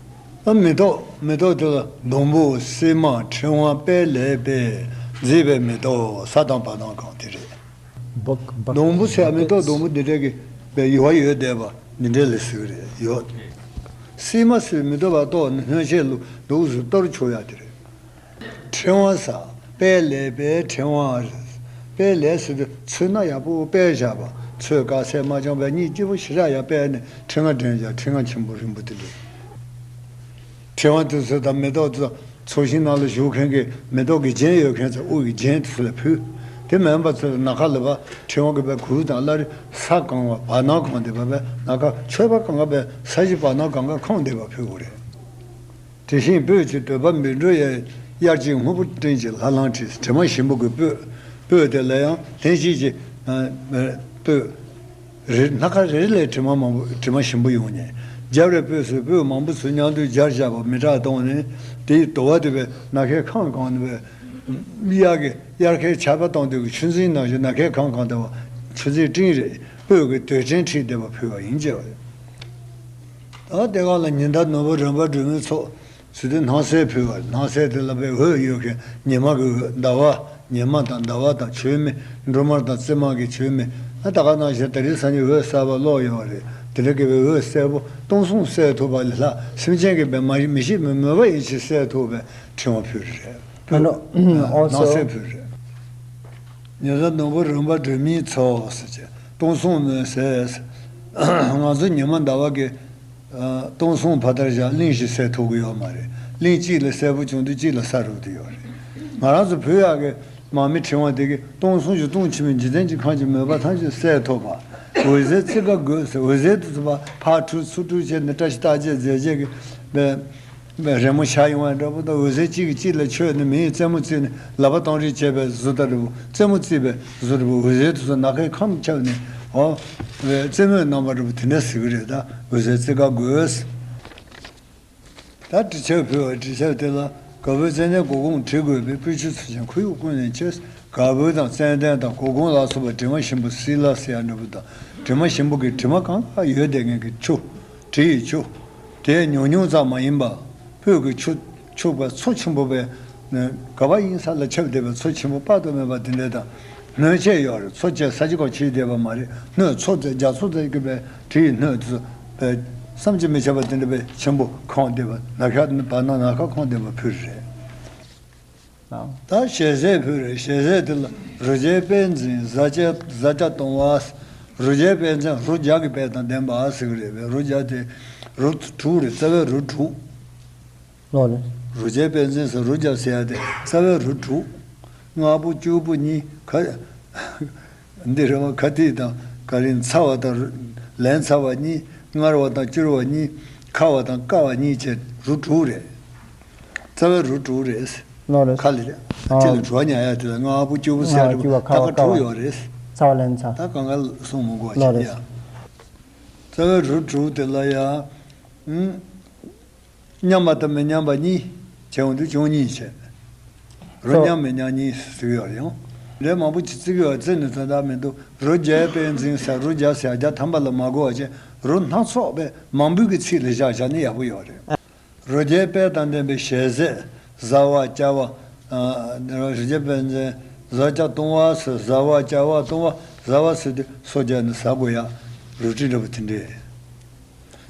ཨ་མེ་ཏོག་མེ་ཏོག་དེ་ལ་སྡོང་པོ། སིལ་མ། ཕྲེང་བ། པད་ལེབ་པས་མཛེས་པའི་མེ་ཏོག་ས་དང་བ་དང་གང་དེ་རེད། སྡོང་པོ་ཟེར་ཡག་མེ་ཏོག་སྡོང་པོ་འདི་འདྲ་གི་བའི་ཡུ་བ་ཡོད་བསྡད་པ་འདི་འདྲ་ལ་ཟེར་གི་རེད། ཡོད། སིལ་མ་ཟེར་མེ་ཏོག་བ་ཏོག་ནི་སྣོད་ཆས་ལུ་འདུག་སེ་གཏོར་ཆོག་ཡག་དེ་རེད། ཕྲེང་བ་ཟེར། པད་ལེབ་པའི་ཕྲེང་བ་རེད། པད་ལེབ་ཟེར་དུས་ཚོས་སྣ་ཡག་པོ་སྤེལ་བཞག་པ། ཚོས་དཀར་སེར་མ་འཆང་བའི་གཉིས་སྐྱིད་པོ་ཞེ་དྲག་ཡག་སྤེལ་ནས་ཕྲེང་བ་འདྲེན་བཞག་ཕྲེང་བ་ཆེན་པོ་རིང་པོ་དེ་འདྲ། ཕྲེང་བ་དེ་ཚོ་དང་མེ་ཏོག་དེ་ཚོ་ཚོགས་ཞིང་ནང་ལ་བཞུགས་མཁན་གྱི་མེ་ཏོག་གི་རྒྱན་ཡོད་མཁན་ཚོ་དབུ་ཡི་རྒྱན་དེ་ཚོ་ལ་ཕུལ། དེ་མིན་པ་ཚོ་ལ་ནམ་མཁའ་ལ་བ་ཕྲེང་བ་གི་བའི་གུར་དང་བླ་རེ་ས་གང་བ་བར་སྣང་གང་བསྡད་པ་བས་ནམ་མཁའ་མཆོད་པ་གང་ག་བས་ས་གཞི་བར་སྣང་གང་ག་གང་བསྡད་པ་ཕུལ་དགོས་རེད། དེ་བཞིན་སྤོས་ཀྱི་འདོད་པ་མི་འགྲོ་ཡང་། དབྱར་གྱི་སྔོན་པོ་སྤྲིན་གྱི་ལྷ་ལང་ཁྲིད། དྲི་མ་ཞིམ་པོ་གི་སྤོས། སྤོས་དེ་ལ་ཡང་ལྷན་སྐྱེས་ཀྱི་སྤོས། རེ་སྣ་ཁ་རེ་རེ་ལས་དྲི་མ་མང་པོ་དྲི་མ་ཞིམ་པོ་ཡོང་ནས། སྦྱར་བའི་སྤོས་སུ་སྤོས་མང་པོ་ཚུལ་མཉམ་དུ་སྦྱར་བཞག་པ་མི་དྲག་བཏང་ནས། དེའི་དུ་བ་དེ་བས་ནམ་མཁའི་ཁམས་གང་ནས་བས། དབྱར་གྱི་དབྱར་ཁའི་ཆར་པ་གཏོང་དུས་ཀྱི་ཆུ་འཛིན་ནང་བཞིན་ནམ་མཁའི་ཁམས་གང་དུ་བ་ཆུ་འཛིན་སྤྲིན་རེད། སྤོས་ཀྱི་དུད་སྤྲིན་འཁྲིགས་བསྡད་པ་ཕུལ་བ་ཡིན་ཅེས་པ་རེད། ད་དེ་ག་ལ་ཉི་ཟླ་ནོར་བུ་རིམ་པར་སྒྲོན་མའི་ཚོགས་ཟེར་དུས་སྣང་གསལ་ཕུལ་བ། སྣང་གསལ་དེ་ལ་བའི་འོད་ཡོད་མཁན་ཉི་མ་གི་འོད། ཟླ་བ། ཉི་མ་དང་ཟླ་བ་དང་མཆོད་མེ། འབྲུ་མར་དང་བཙུན་མ་གི་མཆོད་མེ། ཨ་ད་ག་ནང་བཞིན་ད་རེས་སང་ཉིན་འོད་གསལ་བ་ཀློག་ཡོད་པ་རེད། དེ་འདྲ་གི་བའི་འོད་གསལ་པོ་སྟོང་གསུམ་གསལ་ཐུབ་པ་ལས་ལྷག་སེམས་ཅན་གྱི་བའི་མ་མི་ཤེས་མི་མོས་པ་ཡིན་ཕྱིར་གསལ་ཐུབ་པའི་ཕྲེང་བ་ཕུལ་རེད། ཕུལ། ཨ་ནོ། སྣང་གསལ་ཕུལ་རེད། ཉི་ཟླ་ནོར་བུ་རིམ་པར་སྒྲོན་མའི་ཚོགས་ཟེར་གྱི་སྟོང་གསུམ་མུན་སེལ། ང་ཚོ་ཉི་མ་ཟླ་བ་གི་སྟོང་གསུམ་ཕ་མཐར་བཞག་གླིང་བཞི་གསལ་ཐུབ་ཀྱི་ཡོད་མ་རེད། གླིང་གཅིག་ལ་གསལ་པོ་བྱུང་དུས་གཅིག་ལ་ས་རུབ་དུ་ཡོད་རེད། ང་རང་ཚོ་བོད་ཡག་གི་མར་མེ་ཕྲེང་བ་དེ་གིས་སྟོང་གསུམ་གྱི་སྟོང་ཆེན་པོའི་འཇིག་རྟེན་གྱི་ཁམས་ཀྱི་མོས་པ་ཐམས་ཅད་གསལ་ཐུབ་པ། འོད་ཟེར་བརྩེགས་འགའ་དགོད་ཟེར། འོད་ཟེར་དེ་ཚོ་ཕར་ཕར་འཁྲུག་ཚུར་འཁྲུག་བྱས་ནས་བཀྲ་ཤིས་རྟགས་བརྒྱད་མཛད་རྗེས་ཀྱི་པའི་རི་མོ་ཤར་ཡོང་བ་འདྲ་པོ་དང་། འོད་ཟེར་གཅིག་གིས་གཅིག་ལ་མཆོད་ནས་མིའི་རྩེད་མོ་རྩེས་ནས་ལག་པ་སྟོང་རེ་བྱས་པའི་བཟོ་ལྟ་འདྲ་པོ། རྩེད་མོ་རྩེས་པའི་བཟོ་འདྲ་པོ། འོད་ཟེར་དེ་ཚོ་ནམ་མཁའི་ཁམས་ཁྱབ་ནས་འོ་བའི་རྩེད་མོའི་རྣམ་པ་འདྲ་པོ་དེ་འདྲ་ཟེར་གི་རེད། ད་འོད་ཟེར་བརྩེགས་འགའ་དགོད། ད་དྲི་ཆབ་ཕུལ་བ། དྲི་ཆབ་དེ་ལ་དཀར་པོའི་ཙན་དན་གོས་གོང་བྲི་དགོས་པས། སྤོས་ཆུ་ཚུལ་ཅན་ཁོར་ཡུག་ཀུན་ནས་མཆོད། དཀར་པོ་དང་ཙན་དན་དང་གོས་གོང་ལ་སོགས་པ་དྲི་མ་ཞིམ་པོ་སི་ལ་ཟེར་ཡག་འདྲ་པོ་དང་། དྲི་མ་ཞིམ་པོ་གི་དྲི་མ་གང་ག་ཡོད་བསྡད་མཁན་གྱི་ཆུ། དྲི་ཡི་ཆུ། དེ་ཉུང་ཉུང་ཙམ་མ་ཡིན་པ། སྤོས་ཀྱི་ཆུ་ཆུ་བ་མཚོ་ཆེན་པོ་བས་ག་བ་ཡིན་ས་ལ་ཁྱབ་བསྡད་པའི་མཚོ་ཆེན་པོ་དཔག་ཏུ་མེད་པ་དེ་འདྲ་དང་། སྣོད་ཆས་ཡོད་རེད། མཚོ་བཅས་ས་གཞི་ཁོག་ཕྱེ་བསྡད་པ་མ་རེད། སྣོད་མཚོ་ཙམ་རྒྱ་མཚོ་ཙམ་གྱི་བས་དྲི་ཡི་སྣོད་དེ་ཚོ་བས་བསམ་གྱིས་མི་ཁྱབ་པ་དེ་འདྲ་བས་ཆེན་པོ་ཁོང་བསྡད་པ། ནམ་མཁའ་བར་སྣང་ནམ་མཁའ་ཁོང་བསྡད་པ་ཕུལ་རེད། ད་ཞལ་ཟས་ཕུལ་རེད། ཞལ་ཟས་དེ་ལ་རུ་བརྒྱའི་དཔལ་འཛིན་བཟའ་བཅའ་བཟའ་བཅའ་གཏོང་བ། རུ་བརྒྱའི་དཔལ་འཛིན་རུ་བརྒྱ་གི་དཔལ་དང་ལྡན་པ་ཟེར་གི་རེད་པས། རུ་བརྒྱ་དེ་རུ་དྲུག་རེད། རྩ་བའི་རུ་དྲུག་ལོ་ལེ། རུ་བརྒྱའི་དཔལ་འཛིན་ཟེར་རུ་བརྒྱ་ཟེར་ཡག་དེ་རྩ་བའི་རུ་དྲུག། སྔགས་པོ་སྐྱུར་པོ་གཉིས་ཁ། འདི་རེད་བ། ཁ་ཐིག་དང་ག་རེ་ཚ་བ་དང་ལན་ཚ་བ་གཉིས། མངར་བ་དང་སྐྱུར་བ་གཉིས། ཁ་བ་དང་བསྐ་བ་གཉིས་བྱས་རུ་དྲུག་རེད། རྩ་བའི་རུ་དྲུག་རེད། ལོ་རེད། ཁ་ལེ་རེད། ད་ཅི་ལ་དྲུག་ཉར་ཡ་དེ་ལ་ལྔ་ཕོ་བཅུ་པོ་ཟེར་ལྔ་བཅུ་པ་ད་ཁ་བ་ཁ་དྲུག་བ་ཡོད་རེད། རྩ་བ་ལེན་ཚར། ད་གང་ག་གསུང་མི་དགོས་ལོ་ཅི་རེད། ཡ། རྩ་བའི་རུ་དྲུག་དེ་ལ་ཡ། ཨུམ། མཉམ་པ་དང་མི་མཉམ་པ་གཉིས་བྱས་ཡོང་དུས་བྱུང་གཉིས་བྱས། རོ་སོ། མཉམ་མི་མཉམ་གཉིས་ཟེར་གྱི་ཡོད་རེད་ཡང་། ལས་མང་པོ་ཅིག་བརྩི་གི་ཡོད་བརྩི་ནས་ཚོད་ལྟ་མི་འདུག་རོ་བརྒྱའི་དཔལ་འཛིན་ཟེར་རོ་བརྒྱ་ཟེར་བརྒྱ་ཐམ་པ་ལ་མ་གོ་བ་བྱས་རོ་སྣ་ཚོགས་པའི་མང་པོའི་གི་ཚིག་ལ་བཞག་བཞག་ནས་ཡག་པོ་ཡོད་རེད། རོ་བརྒྱའི་དཔལ་དང་ལྡན་པའི་ཞལ་ཟས་བཟའ་བ་བཅའ་བ། ཨ། རོ་བརྒྱའི་དཔལ་འཛིན་བཟའ་བཅའ་བཏུང་བ་ཟེར་བཟའ་བ་བཅའ་བ་བཏུང་བ་བཟའ་བ་ཟེར་དུས་སོ་བརྒྱབ་ནས་ཟ་དགོས་ཡ། རོ་ཁྲི་འདྲ་པོ་དེ་འདྲས།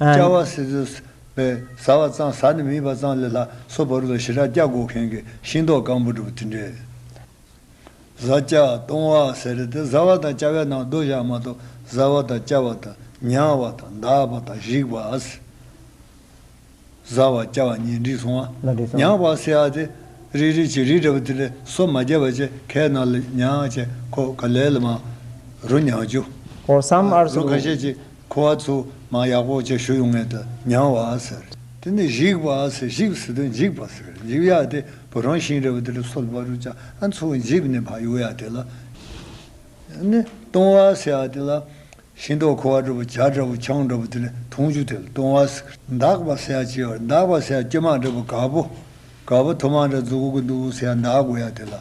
ཨ། བཅའ་བ་ཟེར་དུས་པའི་ཟ་བ་ཙམ་ཟ་ནི་མིན་པ་ཙམ་ལས་ལྷག་སོ་བར་དུ་ཞེ་དྲག་བཅའ་དགོས་མཁན་གྱི་ཤིང་ཏོག་སྐམ་པོ་འདྲ་པོ་དེ་འདྲས། བཟའ་བཅའ་བཏུང་བ་ཟེར་དེ་བཟའ་བ་དང་བཅའ་བའི་ནང་བསྡུ་བཞག་མ་གཏོགས་བཟའ་བ་དང་བཅའ་བ་དང་མྱང་བ་དང་འདག་པ་དང་བཞིག་པ། བཟའ་བ་བཅའ་བ་གཉིས་འགྲིག་སོང་ང་། ལ་འགྲིག་སོང་། མྱང་བ་ཟེར་ཡ་དེ་རིལ་རིལ་གྱི་རིལ་འདྲ་བོ་དེ་ལས་སོ་མ་བརྒྱབ་པ་བྱས་ཁའི་ནང་ལ་མྱང་བྱས་ཁོ་ག་ལེ་ལ་མ་རོ་མྱང་རྒྱུ། ཨོ་སམ་ཨར་རོ་སུ་ཁ་ཤས་ཀྱིས་ཁུ་བ་ཚུ་མ་ཡག་པོ་བྱས་ཞུ་ཡོང་ངེས་དུ་མྱང་བ་ཟེར། དེ་ནི་བཞིག་པ་ཟེར། བཞིག་ཟེར་དུས་འཇིག་པ་ཟེར། འཇིག་ཡ་དེ་བུ་རང་ཤིང་འདྲ་བོ་དེ་ལ་སོ་ལ་བ་རུ་བཅའ་ཨ་ཚུ་འཇིག་ནས་ཕ་ཡུག་ཡ་དེ་ལ། ནི་བཏུང་བ་ཟེར་ཡ་དེ་ལ། ཤིང་ཏོག་ཁུ་བ་འདྲ་པོ་བྱ་འདྲ་པོ་ཆང་འདྲ་པོ་དེ་ལས་འཐུང་རྒྱུ་དེ་ལ་བཏུང་བ་ཟེར། འདག་པ་ཟེར་ཡ་ཅི་ཡོད་རེད། འདག་པ་ཟེར་ཡ་སྐྱེ་མ་འདྲ་པོ་ག་པོ། ག་པོ་ཐུར་མ་འདྲ་འཛུགས་གི་འདུག་ཟེར་ཡ་འདག་དགོས་ཡ་དེ་ལ་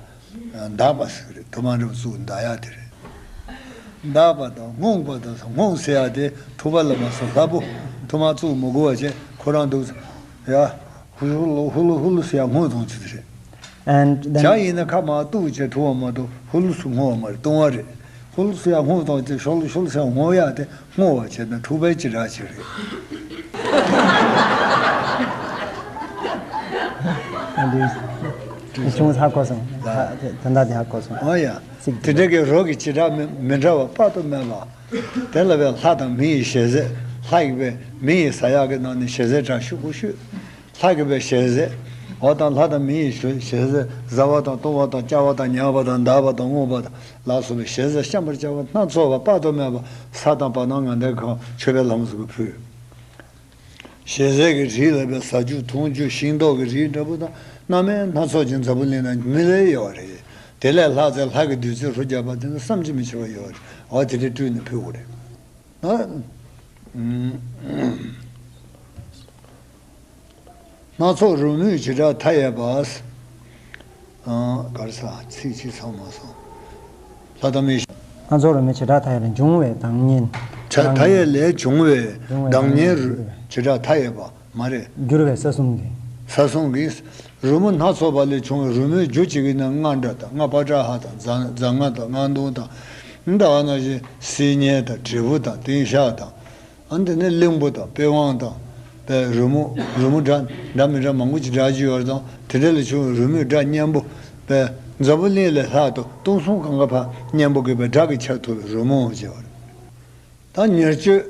འདག་པ་ཟེར་གི་རེད། ཐུར་མ་འདྲ་པོ་བཙུགས་འདག་ཡ་དེ་རེད། འདག་པ་དང་རྔོག་པ་དང་རྔོག་ཟེར་ཡ་དེ་ཐུར་པ་ལ་མ་སོ་ལྷ་པོ་ཐུར་མ་བཙུགས་མི་དགོས་པ་བྱས་ཁོ་རང་འདུག་ཟེར་ཡ། ཧུ་ལུ་ཧུ་ལུ་ཧུ་ལུ་ཟེར་ཡ་རྔོག་འཐུང་རྒྱུ་དེ་རེད། And then བྱ་ཡིན་ན་ཁ་མ་གཏུགས་བྱས་འཐུང་བ་མ་གཏོགས་ཧུ་ལུ་སུ་རྔོག་པ་མ་རེད། བཏུང་བ་རེད། ཧུ་ལུ་སུ་ཡ་རྔོག་བཏང་སྟེ་ཤོ་ལུ་ཤོ་ལུ་སུ་ཡ་རྔོག་ཡ་དེ་རྔོག་པ་བྱས་ན་འཁྲུག་པའི་ཅི་འདྲ་ཅིག་རེད། འདི་ཆུང་ཧ་གོ་སོང་། ད་ད་ད་དེ་ཧ་གོ་སོང་། ཨ་ཡ། ཚིག་དེ་འདྲ་གི་རོ་གི་བྱེ་བྲག་མི་མི་འདྲ་བ་དཔག་ཏུ་མེད་པ། དེ་ལ་བའི་ལྷ་དང་མི་ཡི་ཞལ་ཟས། ལྷ་ཡི་བའི་མི་ཡི་ཟ་ཡག་གི་ནང་ནས་ཞལ་ཟས་གྲངས་ཤུག་པོ་ཤོད། ལྷ་གི་བའི་ཞལ་ཟས། འོ་དང་ལྷ་དང་མི་ཡི་ཞལ་ཞལ་ཟས་བཟའ་བ་དང་བཏུང་བ་དང་བཅའ་བ་དང་མྱང་བ་དང་འདག་པ་དང་རྔོག་པ་དང་ལ་སོགས་པའི་ཞལ་ཟས་བཤམས་པར་བྱ་བ་སྣ་ཚོགས་པ་དཔག་ཏུ་མེད་པ་ས་དང་བར་སྣང་ངན་ལྡན་གང་མཆོད་པའི་ལྷ་མོ་ཟེར་གྱིས་ཕུལ། ཞལ་ཟས་ཀྱི་རིགས་ལ་བའི་ཟ་རྒྱུ་འཐུང་རྒྱུ་ཤིང་ཏོག་གི་རིགས་འདྲ་པོ་དང་སྣ་མིན་སྣ་ཚོགས་ཀྱི་འཛམ་བུ་གླིང་ན་མི་ལས་ཡོད་རེད། དེ་ལས་ལྷག་ཚེ་ལྷ་གི་བདུད་རྩི་རོ་བརྒྱབ་པ་དེ་ནི་བསམ་གྱིས་མི་ཁྱབ་པ་ཡོད་རེད། འོ་དེ་འདྲས་སྤྲུལ་ནས་ཕུལ་དགོས་རེད། ཨ། སྣ་ཚོགས་རོལ་མོའི་བྱེ་བྲག་མཐའ་ཡས་པ། ཨ། གར་ས་ཚིག་གཅིག་ཚང་མ་སོང་། ལྷ་དང་མི། སྣ་ཚོགས་རོལ་མོའི་བྱེ་བྲག་མཐའ་ཡས་ལས་འབྱུང་བའི་གདངས་སྙན། བྱ་མཐའ་ཡས་ལས་བྱུང་བའི་གདངས་སྙན་བྱེ་བྲག་མཐའ་ཡས་པ་མ་རེད། བསྒྱུར་བའི་ས་གསུམ་གྱི། ས་གསུམ་གྱི། རོལ་མོ་སྣ་ཚོགས་པ་ལས་བྱུང་བའི་རོལ་མོའི་རྒྱུ་གཅིག་གི་ནང་རྔ་སྒྲ་དང་རྔ་པ་ཏྲ་ཧ་དང་རྫ་རྔ་དང་རྔ་དུང་དང་། འདི་ཨ་ན་ཞིག་སིལ་སྙན་དང་དྲིལ་བུ་དང་ཏིང་ཤག་དང་། ཨ་འདི་ནི་གླིང་བུ་དང་པི་ཝང་དང་པའི་རོལ་མོ་རོལ་མོ་འདྲ་འདྲ་མི་འདྲ་མང་པོ་ཅིག་སྒྲ་ཅིག་ཡོད་རེད་དང་དེ་འདྲ་ལས་བྱུང་བའི་རོལ་མོའི་སྒྲ་སྙན་པོ་པའི་འཛམ་བུ་གླིང་ལས་ལྷག་ཏུ་སྟོང་གསུམ་གང་ག་ཕར་སྙན་པོ་དགོས་པའི་སྒྲ་གི་ཆར་ཐུབ་པའི་རོལ་མོ་ཅེས་པ་རེད། ད་ཉེར་སྤྱོད་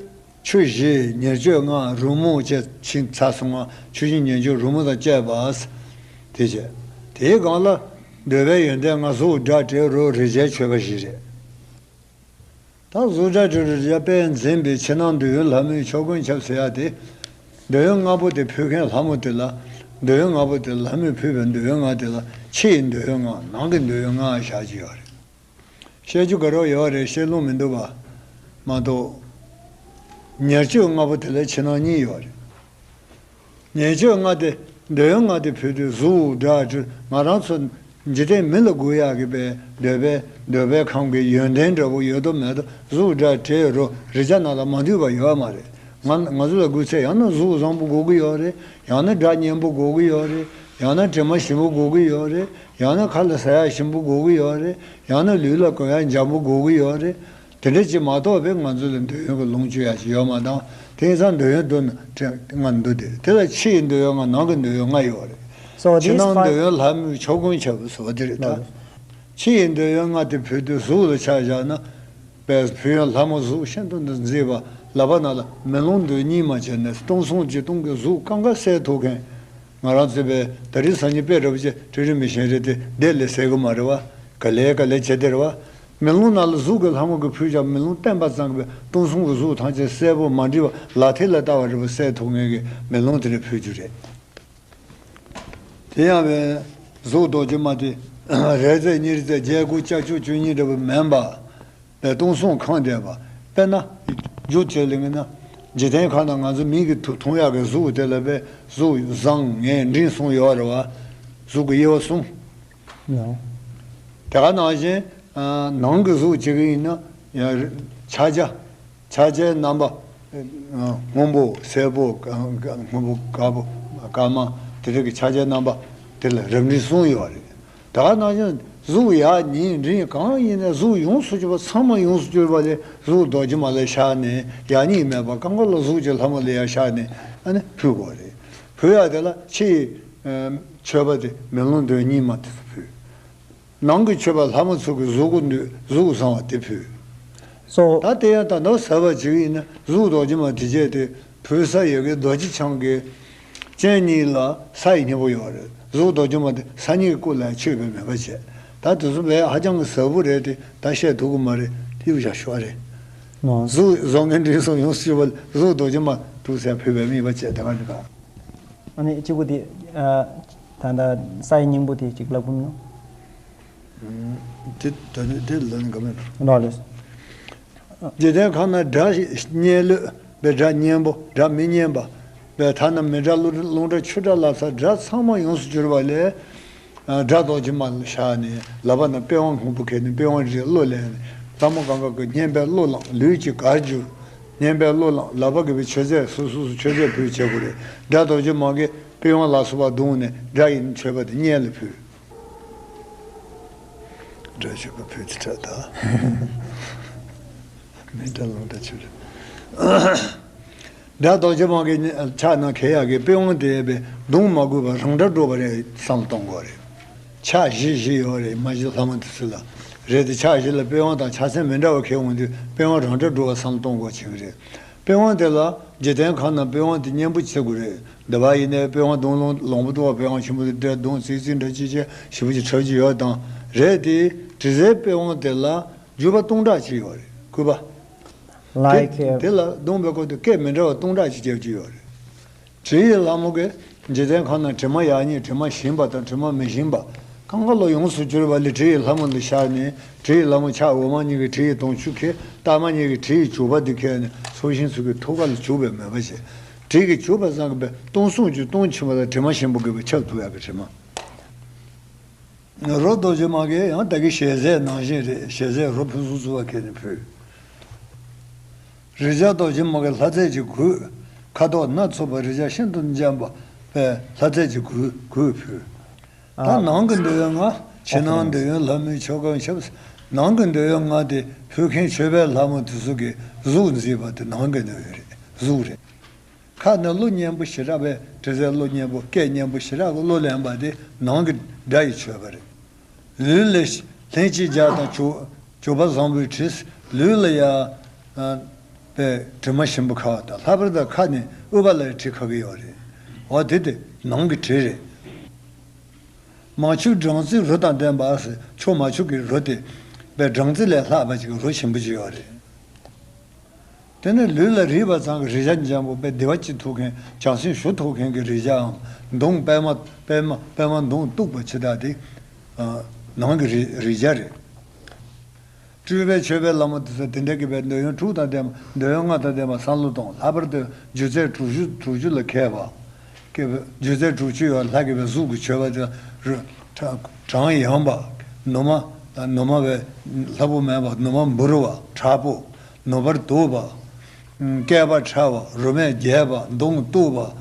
ཆུ་བཞི་ཉེར་སྤྱོད་ལྔ་རོལ་མོ་བཅས་ཕྱིན་ཚར་སོང་ང་ཆུ་བཞི་ཉེར་སྤྱོད་རོལ་མོ་དང་བཅས་པ། དེ་བྱས། དེའི་སྒང་ལ་འདོད་པའི་ཡོན་ཏན་ལྔ་གཟུགས་སྒྲ་དྲི་རོ་རེག་བྱའི་མཆོད་པ་བཞི་རེད། ད་གཟུགས་སྒྲ་དྲི་རོ་རེག་བྱ་དཔལ་འཛིན་པའི་ཕྱི་ནང་འདོད་ཡོན་ལྷ་མོའི་མཆོག་ཀུན་ཁྱབ་ཟེར་ཡ་དེ། འདོད་ཡོན་ལྔ་པོ་དེ་ཕུལ་མཁན་ལྷ་མོ་དེ་ལ། འདོད་ཡོན་ལྔ་པོ་དེ་ལྷ་མོས་ཕུལ་བའི་འདོད་ཡོན་ལྔ་དེ་ལ་ཕྱི་ཡི་འདོད་ཡོན་ལྔ་ནང་གི་འདོད་ཡོན་ལྔ་བཞག་གི་ཡོད་རེད། བཤད་རྒྱུ་དགའ་རབ་ཡོད་རེད། བཤད་ལུང་མི་འདུག་པ། མ་གཏོགས། ཉེར་སྤྱོད་ལྔ་པོ་དེ་ལ་ཕྱི་ནང་གཉིས་ཡོད་རེད། ཉེར་སྤྱོད་ལྔ་དེ་འདོད་ཡོན་ལྔ་དེ་ཕུལ་དུས་གཟུགས་སྒྲ་དྲི་ང་རང་ཚོ་འཇིག་རྟེན་མི་ལ་དགོས་ཡག་གི་པའི་འདོད་པའི་འདོད་པའི་ཁམས་ཀྱི་ཡོན་ཏན་འདྲ་པོ་ཡོད་དོ་མེད་དོ་གཟུགས་སྒྲ་དྲི་རོ་རེག་བྱ་ནང་ལ་མ་འདུས་པ་ཡོད་མ་རེད། ང་ང་ཚོ་ལ་དགོས་ཚད་ཡང་ན་གཟུགས་བཟང་པོ་དགོས་ཀྱི་ཡོད་རེད། ཡང་ན་སྒྲ་སྙན་པོ་དགོས་ཀྱི་ཡོད་རེད། ཡང་ན་དྲི་མ་ཞིམ་པོ་དགོས་ཀྱི་ཡོད་རེད། ཡང་ན་ཁ་ལ་ཟ་ཡག་ཞིམ་པོ་དགོས་ཀྱི་ཡོད་རེད། ཡང་ན་ལུས་ལ་གོན་ཡག་འཇམ་པོ་དགོས་ཀྱི་ཡོད་རེད། དེ་འདྲ་ཅིག་མ་གཏོགས་པའི་ང་ཚོ་ལ་འདོད་ཡོན་གྱི་ལོངས་སྤྱོད་ཡག་ཅིག་ཡོད་མ་དང་དེང་སང་འདོད་ཡོན་བསྡུ་ན་ལྔ་འདུ་དེ་དེ་ལ་ཕྱི་ཡི་འདོད་ཡོན་ལྔ་ནང་གི་འདོད་ཡོན་ལྔ་ཡོད་རེད། So ཕྱི་these ནང་five འདོད་ཡོན་ལྷ་མོའི་མཆོག་ཀུན་ཁྱབ་ཟེར་བ་དེ་རེད་ད། ཕྱི་ཡི་འདོད་ཡོན་ལྔ་དེ་ཕུལ་དུས་གཟུགས་ལ་ཆ་བཞག་ན། པས་ཕུལ་ཡོན་ལྷ་མོ་གཟུགས་ཤིན་ཏུ་འདི་མཛེས་པ་ལག་པ་ན་ལ་མེ་ལོང་འདི་གཉིས་མ་བྱས་ནས་སྟོང་གསུམ་གྱི་སྟོང་གི་གཟུགས་གང་ག་གསལ་ཐུབ་མཁན། ང་རང་ཚོས་པས་ད་རིང་སང་ཉིན་དཔེ་རབ་ཅེས་ཁྲི་རི་མི་ཤེས་རེད་དེ་དེ་ལས་གསལ་གི་མ་རེད་བ། ག་ལེ་ག་ལེ་བྱས་དེ་རེད་བ། མེ་ལོང་ནང་ལ་གཟུགས་ཀྱི་ལྷ་མོ་གི་ཕུལ་ཀྱང་མེ་ལོང་བསྟན་པ་ཙམ་གྱི་སྟོང་གསུམ་གྱི་གཟུགས་ཐམས་ཅད་གསལ་པོ་མ་འདྲིས་པ་ལག་མཐིལ་ལ་ལྟ་བ་རེད་བ་གསལ་ཐུབ་མཁན་གྱི་མེ་ལོང་དེ་རེད་ཕུལ་རྒྱུ་རེད། དེ་ཡང་བས་གཟུགས་རྡོ་རྗེ་མ་དེ་ རེ་རྩེ་གཉིས་རེ་རྩེ་བརྒྱད་དགུ་བརྒྱད་ཅུ་བཅུ་གཉིས་འདྲ་པོ་མིན་པ། པའི་སྟོང་གསུམ་གང་བསྡད་པ། དཔེར་ན། རྒྱུ་ཆེ་ལེ་ངེ་ན། འཇིག་རྟེན་ཁམས་ན་ང་ཚོ་མིག་གིས་ཐུབ་མཐོང་ཡག་གི་གཟུགས་དེ་ལ་པའི་གཟུགས་བཟང་ངན་འབྲིང་གསུམ་ཡོད་རེད་བ། གཟུགས་ཀྱི་དབྱེ་བ་གསུམ། ཡང་། དེ་ག་ནང་བཞིན། ནང་གི་གཟུགས་གཅིག་ཡིན་ན། ཡང་། ཕྱག་རྒྱ། ཕྱག་རྒྱའི་རྣམ་པ། སྔོན་པོ་སེར་པོ། སྔོན་པོ་དཀར་པོ། དཀར་དམར་དེ་འདྲ་གི་ཕྱག་རྒྱའི་རྣམ་པ། དེ་ལ་རབ་འབྲིང་གསུམ་ཡོད་རེད། ད་ག་ནང་བཞིན་གཟུགས་ཡག་ཉེས་འབྲིང་གང་ཡིན་ནའི་གཟུགས་ཡོངས་སུ་གྱུར་པ་ཚང་མ་ཡོངས་སུ་གྱུར་པ་ལས་གཟུགས་རྡོ་རྗེ་མ་ལ་བཞག་ནས་ཡག་ཉེས་མེད་པ་གང་ག་ལ་གཟུགས་ཀྱི་ལྷ་མོ་ལ་ཡང་བཞག་ནས་ཨ་ནི་ཕུལ་དགོས་རེད། ཕུལ་ཡག་དེ་ལ་ཕྱི་ཡི་མཆོད་པ་དེ་མེ་ལོང་མདོག་ཉི་མ་དེ་ཚོ་ཕུལ། ནང་གི་མཆོད་པ་ལྷ་མོ་ཚོ་གི་གཟུགས་པོ་འདུས་གཟུགས་བཟང་བ་དེ་ཕུལ། སོ། ད་དེ་ཡང་ད་ནོར་ཟ་བ་ཅིག་ཡིན་ན་གཟུགས་རྡོ་རྗེ་མ་དེ་བྱས་ཏེ་ཕུལ་ས་ཡོད་གི་རྡོ་རྗེ་འཆང་གི་སྤྱན་གཉིས་ལ་ས་ཡི་སྙིང་པོ་ཡོད་རེད། གཟུགས་རྡོ་རྗེ་མ་དེ་ས་སྙིང་གི་སྐུ་ལ་ཆོད་པའི་མོས་པ་བྱས། ད་དེ་ཚོ་བས་ཧ་ཅང་གི་ཟབ་པོ་རེད་དེ་ད་བཤད་ཐུབ་གི་མ་རེད། དེ་བཞག་ཤོག་རེད། ནོ། གཟུགས་བཟང་ངན་འབྲིང་གསུམ་ཡོངས་སུ་གྱུར་པ་གཟུགས་རྡོ་རྗེ་མ་ཐུག་ས་ཕུལ་བའི་མོས་པ་བྱས་དེ་ག་འདི་ག་ཨ་ནི་གཅིག་པུ་དེ། ད་ལྟ་ས་ཡི་སྙིང་པོ་དེ་གཅིག་ལབ་གི་མིན་ནོ། དེ་ད་ནི་དེ་ལ་ནི་ག་མེད་འགྲོ། ལོ་ལེ། འཇིག་རྟེན་ཁམས་ན་སྒྲ་སྙན་ལོས་པའི་སྒྲ་སྙན་པོ་སྒྲ་མི་སྙན་པ། པའི་ཐ་ན་མི་སྒྲ་གླུ་སྒྲ་རླུང་སྒྲ་ཆུ་སྒྲ་ལ་སོགས་སྒྲ་ཚང་མ་ཡོངས་སུ་གྱུར་པ་ལས། སྒྲ་རྡོ་རྗེ་མ་ལ་བཞག་ནས་ལག་པ་ན་པི་ཝང་སྔོན་པོ་ཁྱེར་ནས་པི་ཝང་རིལ་བློ་ལེན་ནས་ལྷ་མོ་གང་ག་གི་སྙན་པའི་བློ་བླངས་ལུས་ཀྱི་གར་བསྒྱུར། སྙན་པའི་བློ་བླངས་ལག་པ་གི་པའི་མཆོད་རྫས་སོ་སོ་སོ་མཆོད་རྫས་ཕུལ་བྱེད་དགོས་རེད། སྒྲ་རྡོ་རྗེ་མ་གིས་པི་ཝང་ལ་སོགས་པ་བརྡུངས་ནས་སྒྲ་ཡི་མཆོད་པ་དེ་སྙན་ལ་ཕུལ། སྒྲ་མཆོད་པ་ཕུལ་དེ་འདྲ་ད། མི་སྒྲ་རླུང་སྒྲ་ཆུ་སྒྲ། སྒྲ་རྡོ་རྗེ་མ་གི་ཕྱག་ན་འཁྱེར་ཡག་གི་པི་ཝང་དེ་བས་བརྡུང་མ་དགོས་པར་རང་སྒྲ་སྒྲོག་པ་རེད་བསམ་བློ་གཏོང་དགོས་རེད། ཕྱག་བཞི་བཞི་ཡོད་རེད་མ་གཞི་ལྷ་མོ་དེ་ཚོ་ལ། རེད་དེ་ཕྱག་བཞི་ལ་པི་ཝང་དང་ཕྱག་མཚན་མི་འདྲ་བ་འཁྱེར་འོང་དུས་པི་ཝང་རང་སྒྲ་སྒྲོག་པ་བསམ་བློ་གཏོང་དགོས་བྱེད་ཀྱི་རེད། པི་ཝང་དེ་ལ་འཇིག་རྟེན་ཁམས་ན་པི་ཝང་དེ་སྙན་པོ་བྱེད་དགོས་རེད། འདི་བ་ཡིན་ནའི་པི་ཝང་བརྡུང་ལོང་ལོང་པོ་ཏོ་བ་པི་ཝང་ཆེན་པོ་དེ་འདྲ་བརྡུང་ཙིག་ཙིག་འདྲ་ཅི་བྱས་ཞེ་པོ་ཅིག་འཁྲབ་ཀྱི་ཡོད་དང་། རེད་དེ་དྲི་ཟའི་པི་ཝང་དེ་ལ་བརྒྱུད་པ་སྟོང་ཕྲག་ཅིག་ཡོད་རེད་སྐུད་པ། དེ་ལ་བརྡུང་པའི་སྐོར་དུ་སྐད་མི་འདྲ་བ་སྟོང་ཕྲག་ཅིག་རྒྱབ་ཀྱི་ཡོད་རེད། དྲི་ཡི་ལྷ་མོ་གིས་འཇིག་རྟེན་ཁམས་ན་དྲི་མ་ཡག་ཉེས་དྲི་མ་ཞིམ་པ་དང་དྲི་མ་མི་ཞིམ་པ་གང་ག་ལ་ཡོངས་སུ་གྱུར་པ་ལས་དྲི་ཡི་ལྷ་མོ་ལ་ཤར་ནས་དྲི་ཡི་ལྷ་མོ་ཕྱག་འོག་མ་གཉིས་ཀྱིས་དྲི་ཡི་དུང་ཆུ་ཁྱེར། ལྟག་མ་གཉིས་ཀྱིས་དྲི་ཡི་བྱུག་པ་འདི་ཁྱེར་ནས་ཚོགས་ཞིང་ཚུ་གི་ཐུགས་ཀ་ལ་བྱུག་པའི་མོས་པ་བྱེད། དྲི་གི་བྱུག་པ་ཙམ་གྱིས་པའི་སྟོང་གསུམ་གྱི་སྟོང་ཆེན་པོ་ལ་དྲི་མ་ཞིམ་པོ་དགོས་པའི་ཁྱབ་ཐུབ་ཡག་གི་དྲི་མ། རོ་རྡོ་རྗེ་མ་གིས་ཡང་ད་གི་ཞལ་ཟས་ནང་བཞིན་རེད། ཞལ་ཟས་རོ་ཕུན་སུམ་ཚོགས་པ་ཁྱེར་ནས་ཕུལ། རི་བྱ་རྡོ་རྗེ་མ་གིས་ལྷ་རྫས་ཀྱི་གོས། ཁ་དོག་སྣ་ཚོགས་པ་རི་བྱ་ཤིན་ཏུ་འཇམ་པ་པའི་ལྷ་རྫས་ཀྱི་གོས་གོས་ཕུལ། ད་ནང་གི་འདོད་ཡོན་ལྔ། ཕྱི་ནང་འདོད་ཡོན་ལྷ་མོའི་མཆོག་གམ་ཞབས། ནང་གི་འདོད་ཡོན་ལྔ་དེ་ཕུལ་མཁན་མཆོད་པའི་ལྷ་མོ་དེ་ཚོ་གི་གཟུགས་མཛེས་པ་དེ་ནང་གི་འདོད་ཡོན་རེད། གཟུགས་རེད། ཁ་ནི་གླུ་སྙན་པོ་ཞེ་དྲག་པའི་དྲི་ཟའི་གླུ་སྙན་པོ་སྐད་སྙན་པོ་ཞེ་དྲག་གི་གླུ་ལེན་པ་དེ་ནང་གི་སྒྲ་ཡི་མཆོད་པ་རེད། ལུས་ལ་ལྷན་སྐྱེས་བརྒྱ་དང་བཅུ་བཅུ་པ་བཟང་པོའི་དྲི། ལུས་ལ་ཡང་པའི་དྲི་མ་ཞིམ་པོ་ཁ་བ་དང་ལྷག་པར་དུ་ཁ་ནི་དབུས་པ་ལ་དྲི་ཁ་གི་ཡོད་རེད། འོ་དེ་དེ་ནང་གི་དྲི་རེད། མ་ཆུ་སྦྲང་རྩི་རོ་དང་ལྡན་པ་ཟེར་ཆུ་མ་ཆུ་གི་རོ་དེ་པའི་སྦྲང་རྩི་ལས་ལྷག་པ་ཅིག་གི་རོ་ཞིམ་པོ་ཅིག་ཡོད་རེད། དེ་ནས་ལུས་ལ་རེག་པ་ཙམ་གྱིས་རེག་བྱ་འཇམ་པོ་པའི་བདེ་བ་སྐྱེ་ཐུབ་མཁན་བྱང་སེམས་ཞུ་ཐུབ་མཁན་གྱི་རེག་བྱའམ་མདུང་པད་མ་པད་མ་པད་མ་མདུང་གཏུགས་པ་ཇི་ལྟར་དེ། ནང་གི་རེག་རེག་བྱ་རེད། སྤྲུལ་པའི་མཆོད་པའི་ལྷ་མོ་དེ་ཚོ་དེ་འདྲ་གི་པའི་འདོད་ཡོན་དྲུག་དང་ལྡན་པ་འདོད་ཡོན་ལྔ་དང་ལྡན་པ་བསམ་བློ་གཏོང་། ལྷག་པར་དུ་སྒྱུ་རྩལ་དྲུག་ཅུ་དྲུག་ཅུ་ལ་མཁས་པ། སྐྱེ་བའི་སྒྱུ་རྩལ་དྲུག་ཅུ་ཡོད་ལྷ་གི་པའི་གཟུགས་ཀྱི་མཆོད་པ་དེ་རུ་གྲངས་ཡངས་པ། ནུ་མ་ནུ་མ་བའི་ལྷ་བུ་མེད་པ་ནུ་མ་འབུར་བ་དྲག་པོ། ནུ་བར་དུག་པ། སྐེད་པ་ཕྲ་བ། རུ་སྨད་རྒྱས་པ། མདུང་གཏུག་པ།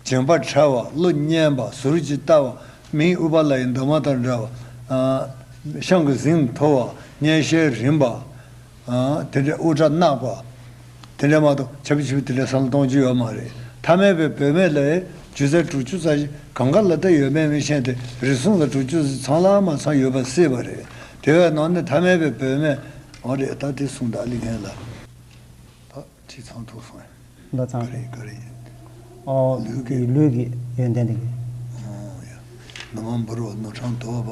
བྱིན་པ་ཕྲ་བ། གླུ་སྙན་པ། ཟུར་གྱིས་ལྟ་བ། མིའི་དབུས་པ་ལ་ཡི་འདབ་མ་དང་འདྲ་བ། ཤིང་གི་གཟིངས་མཐོ་བ། སྙན་ཤལ་རིང་པ། དེ་འདྲའི་དབུ་སྐྲ་གནག་པ། དེ་འདྲ་མ་གཏོགས་ཆ་བི་ཆི་བི་དེ་འདྲ་བསམ་བློ་གཏོང་རྒྱུ་ཡོད་མ་རེད། ཐ་མལ་པའི་བུད་མེད་ལ་སྒྱུ་རྩལ་དྲུག་ཅུ་རྩ་བཞི་གང་ག་ལ་ད་ཡོད་མེད་མི་ཤེས་ཏེ་རིགས་གསུམ་ལ་དྲུག་ཅུ་ཚང་ལ་མ་ཚང་ཡོད་པ་སྲིད་པ་རེད། དེ་བས་ནང་ནས་ཐ་མལ་པའི་བུད་མེད། འོ་རེད། ད་དེ་གསུངས་ད་ལི་མཁན་ལ། ད་ཁྲིད་ཚང་ཐུག་སོང་ཡ། ད་ཚང་ག་རེ་ག་རེ་ཡིན། ཨོ་ལུས་ཀྱི་ལུས་ཀྱི་ཡོན་ཏན་དེ་གི། ཨོ་ཡ། ནུ་མ་འབུར་བ། ནུ་གྲངས་དོག་པ།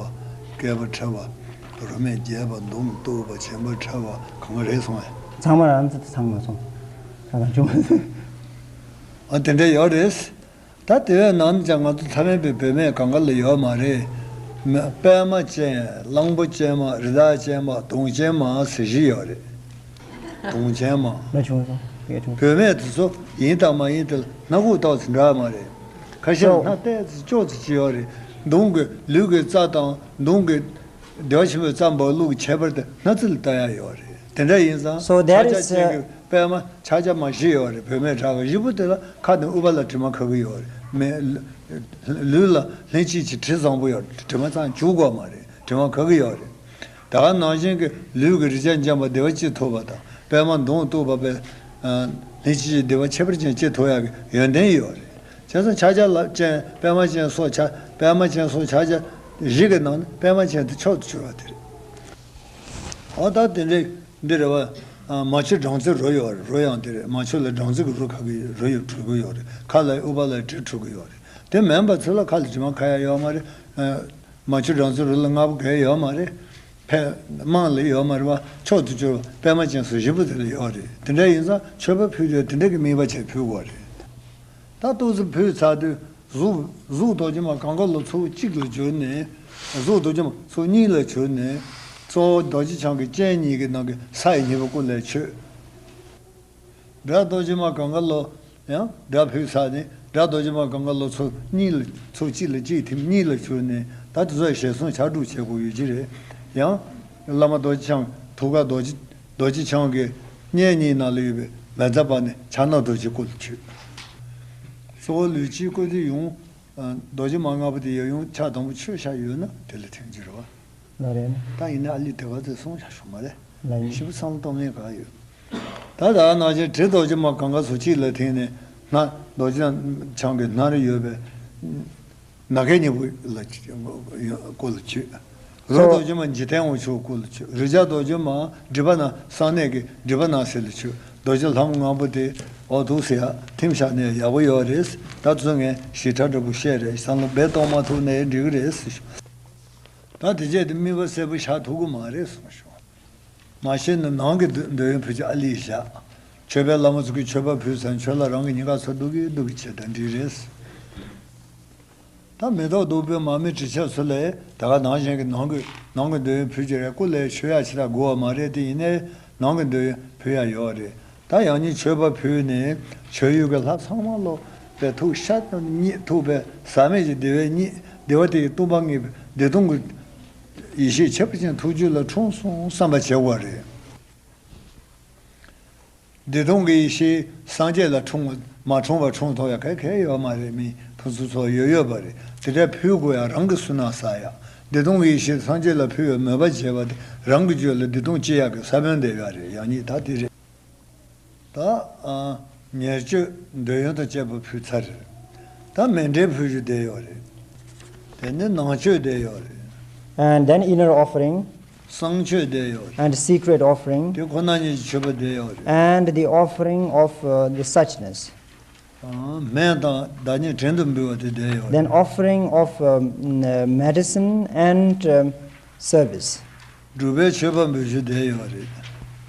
སྐེད་པ་ཕྲ་བ། རུ་སྨད་རྒྱས་པ། མདུང་གཏུག་པ། བྱིན་པ་ཕྲ་བ། གང་ག་རེ་སོང་ཡ། ཚང་མ་རང་ཚོ་ཚང་མ་སོང་། ད་གང་བྱུང་མ་སོང་། ཨ་དེ་འདྲ་ཡོད་རེད། ད་དེ་བས་ནམ་ཀྱང་ང་ཚོ་ཐ་མལ་པའི་བུད་མེད་གང་ག་ལ་ཡོད་མ་རེད། མ་པད་མ་ཅན། གླང་པོ་ཅན་མ། རི་དྭགས་ཅན་མ། དུང་ཅན་མ་ཟེར་བཞི་ཡོད་རེད། དུང་ཅན་མ། མ་བྱུང་སོང་། ངས་བྱུང་། བུད་མེད་དེ་ཚོ་ཡིན་དང་མ་ཡིན་དེ་ལ་སྣ་ཁུག་ཏོག་ཙམ་འདྲ་མ་རེད། ཁ་ཤས་ལ། སོ། སྣ་ཏོག་ཙམ་ཅོག་ཙམ་ཅིག་ཡོད་རེད། མདུང་གི་ལུས་ཀྱི་རྩ་དང་མདུང་གི་བདེ་བ་ཆེན་པོའི་རྩ་འབབ་ལུགས་ཀྱི་ཁྱད་པར་དེ་སྣ་རྩི་ལ་ལྟ་ཡ་ཡོད་རེད། དེ་འདྲ་ཡིན་ཙང་So there ཕྱག་རྒྱ་is, ཅན་གྱི uh, པད་མ་ཕྱག་རྒྱ་མ་བཞི་ཡོད་རེད། བུད་མེད་གྲགས་པ་བཞི་པོ་དེ་ལ་ཁ་དང་དབུ་བ་ལ་དྲི་མ་ག་གི་ཡོད་རེད། མེད། ལུས་ལ་ལྷན་སྐྱེས་ཀྱི་དྲི་བཟང་པོ་ཡོད་རེད། དྲི་མ་ཚང་བྱུག་དགོས་མ་རེད། དྲི་མ་ག་གི་ཡོད་རེད། ད་ག་ནང་བཞིན་གྱི་ལུས་ཀྱི་རེག་བྱ་འཇམ་པ་བདེ་བ་སྐྱེ་ཐུབ་པ་དང་། པད་མ་མདུང་གཏུགས་པ་པའི་ལྷན་སྐྱེས་ཀྱི་བདེ་བ་ཁྱད་པར་ཅན་སྐྱེ་ཐུབ་ཡག་གི་ཡོན་ཏན་ཡོད་རེད། བྱས་ཙང་ཕྱག་རྒྱ་ལ་ཅན་པད་མ་ཅན་སོགས་ཕྱག་པད་མ་ཅན་སོགས་ཕྱག་རྒྱ་བཞི་གི་ནང་ནས་པད་མ་ཅན་དེ་མཆོག་ཏུ་གྱུར་པ་དེ་རེད། འོ་ད་དེ་འདྲའི་འདི་རེད་བ། མ་མཆུ་སྦྲང་རྩི་རོ་ཡོད་རེད། རོ་ཡང་དེ་རེད། མ་མཆུ་ལ་སྦྲང་རྩི་གི་རོ་ཁ་གི་རོ་ཡོད་འཁྲུ་གི་ཡོད་རེད། ཁ་ལ་དབུ་བ་ལ་དྲི་འཁྲུ་གི་ཡོད་རེད། དེ་མིན་པ་ཚོ་ལ་ཁ་ལ་དྲི་མ་གང་ཡང་ཡོད་མ་རེད། མ་མཆུ་སྦྲང་རྩི་རོ་ལ་ལྔ་པོ་གང་ཡང་ཡོད་མ་རེད། ཕལ་མང་ལ་ཡོད་མ་རེད་བ། མཆོག་ཏུ་གྱུར་པ་པད་མ་ཅན་སོགས་བཞི་པོ་དེ་ལ་ཡོད་རེད། དེ་འདྲ་ཡིན་ཙང་མཆོད་པ་ཕུལ་དུས་དེ་འདྲ་གི་དམིགས་པ་བྱས་ཕུལ་དགོས་རེད། ད་ཏོག་ཙམ་ཕུལ་ཚར་དུས་གཟུགས་གཟུགས་རྡོ་རྗེ་མ་གང་ག་ལོ་ཚོགས་གཅིག་ལ་གྱུར་ནས། གཟུགས་རྡོ་རྗེ་མ་ཚོགས་གཉིས་ལ་གྱུར་ནས། གཙོ་བོ་རྡོ་རྗེ་འཆང་གི་སྤྱན་གཉིས་ཀྱི་ནང་གི་ས་ཡི་སྙིང་པོ་སྐུ་ལས་མཆོད། སྒྲ་རྡོ་རྗེ་མ་གང་ག་ལོ་ཡང་སྒྲ་ཕུལ་ཚར་ནས། སྒྲ་རྡོ་རྗེ་མ་གང་ག་ལོ་ཚོགས་གཉིས་ལ་ཚོགས་གཅིག་ལ་གཅིག་ཐིམ་གཉིས་ལ་གྱུར་ནས། ད་དེ་ཚོ་ཞལ་གསུམ་ཕྱག་དྲུག་བྱེད་དགོས་ཡོད་ཀྱི་རེད། ཡང་བླ་མ་རྡོ་རྗེ་འཆང་ཐུགས་ཀ་རྡོ་རྗེ་རྡོ་རྗེ་འཆང་གི་སྙན་གཉིས་ནང་ལ་ཡོད་པའི་མེ་བཙའ་བར་ནས་ཕྱག་ན་རྡོ་རྗེ་སྐུ་ལ་མཆོད། གཙོ་བོ་ལུས་དཀྱིལ་སྐུ་དེ་ཡང་རྡོ་རྗེ་མ་ལྔ་པོ་དེ་ཡང་ཕྱག་དང་པོ་མཆོད་བྱ་ཡོད་ན་དེ་ལ་ཐིམ་གྱི་རེད་བ། ལ་རེད། ད་ཡིན་ན་ཨ་ལི་དེ་ག་ཚོད་གསུངས་བཞག་ཞུ་མ་རེད། ལ་ཡིན། ཞིབ་པོ་བསམ་བློ་གཏོང་མེད་ག་ཡོད། ད་ད་ནང་བཞིན་དྲི་རྡོ་རྗེ་མ་གང་ག་ཚོ་གཅིག་ལ་ཐིམ་ནས། སྣ་རྡོ་རྗེ་འཆང་གི་སྣ་རུ་ཡོད་པའི་ནམ་མཁའི་སྙིང་པོ་ལ་སྐུ་ལ་མཆོད། རོ་རྡོ་རྗེ་མ་འཇིག་རྟེན་དབང་ཕྱུག་སྐུ་ལ་མཆོད། རེག་བྱ་རྡོ་རྗེ་མ་སྒྲིབ་པ་ན་གསང་གནས་ཀྱི་སྒྲིབ་པ་ན་ཟེར་ལ་མཆོད། རྡོ་རྗེ་ལྷ་མོ་ལྔ་པོ་དེ་འོ་ཐུགས་སུ་ཡར་ཐིམ་བཞག་ནས་ཡག་པོ་ཡོད་རེད། ད་ཚོ་ངས་ཞིབ་ཕྲ་འདྲ་པོ་བཤད་རེད། བསམ་བློ་རྦད་གཏོང་མ་ཐུབ་ནའི་འགྲིག་གི་རེད་ཟེར་ཞུ། ད་དེ་རྗེས་དེ་དམིགས་པ་གསལ་པོ་བཞག་ཐུབ་ཀྱི་མ་རེད་གསུངས་ཞུ། མ་ཤེས་ན་ནང་གི་འདོད་འདོད་ཡོན་ཕུལ་རྒྱུ་ཨ་ལི་བཞག་མཆོད་པའི་བླ་མ་ཚོ་གིས་མཆོད་པ་ཕུལ་ཚར། མཆོད་ལ་རང་གི་སྙིང་ག་ཚོ་སྡུག་གི་སྡུག་གི་བྱེད་དང་འགྲིག་རེད། ད་མེ་ཏོག་བདུག་སྤོས་མར་མེ་དྲི་ཆབ་ཚོ་ལས་ད་ག་ནང་བཞིན་གྱི་ནང་གི་ནང་གི་འདོད་ཡོན་ཕུལ་རྒྱུ་རེད། སྐུ་ལས་མཆོད་ཡ་ཆེ་ད་དགོས་པ་མ་རེད། དེ་ཡིན་ནའི་ནང་གི་འདོད་ཡོན་ཕུལ་ཡ་ཡོད་རེད། ད་ཡང་སྙིང་མཆོད་པ་ཕུལ་ནས་མཆོད་ཡུལ་གྱི་ལྷ་ཚང་མ་ལོ་པའི་ཐུགས་ཤ་ཉིད་ཐུག་པའི་ཟག་མེད་ཀྱི་བདེ་བའི་སྙིང་། བདེ་བ་དེ་ཡི་སྟོང་པ་ངེས་པའི་བདེ་སྟོང་གི་ཡེ་ཤེས་ཁྱད་པར་ཅན་ཐུགས་རྒྱུད་ལ་འཁྲུངས་སོང་བསམ་པ་བྱེད་དགོས་རེད། བདེ་སྟོང་གི་ཡེ་ཤེས་སངས་རྒྱས་ལ་འཁྲུངས་མ་འཁྲུངས་པ་འཁྲུངས་ཐུབ་ཡ་ག་གེ་ཡོད་མ་རེད། མི་ཕུན་སུམ་ཚོགས་ཡོད་ཡོད་པ་རེད། དེ་འདྲ་ཕུལ་དགོས་ཡ་རང་གི་བསོད་ནམས་བསགས་ཡ། བདེ་སྟོང་གི་ཡེ་ཤེས་སངས་རྒྱས་ལ་ཕུལ་བའི་མོས་པ་བྱས་པ་དེ་རང་གི་རྒྱུད་ལ་བདེ་སྟོང་སྐྱེ་ཡག་གི་ས་བོན་འདེབས་ཡག་རེད། ཡང་སྙིང་ད་དེ་རེད། ད་ཨ་ཉེར་སྤྱོད་འདོད་ཡོན་དང་བཅས་པ་ཕུལ་ཚར་རེད། ད་མཎྜལ་ཕུལ་རྒྱུ་བསྡད་ཡོད་རེད། དེ་ནས་ནང་མཆོད་བསྡད་ཡོད་རེད། And then inner offering གསང་མཆོད་བསྡད་ཡོད་རེད། And secret offering དེ་ཁོ་ན་ཉིད་ཀྱི་མཆོད་པ་བསྡད་ཡོད་རེད། And the offering of, uh, the suchness. ཨ་སྨན་དང་བདག་ཉིད་བྲན་དུ་འབུལ་བ་དེ་བསྡད་ཡོད་རེད། Then offering of, um, uh, medicine and, um, service. སྒྲུབ་པའི་མཆོད་པ་འབུལ་རྒྱུ་བསྡད་ཡོད་རེད།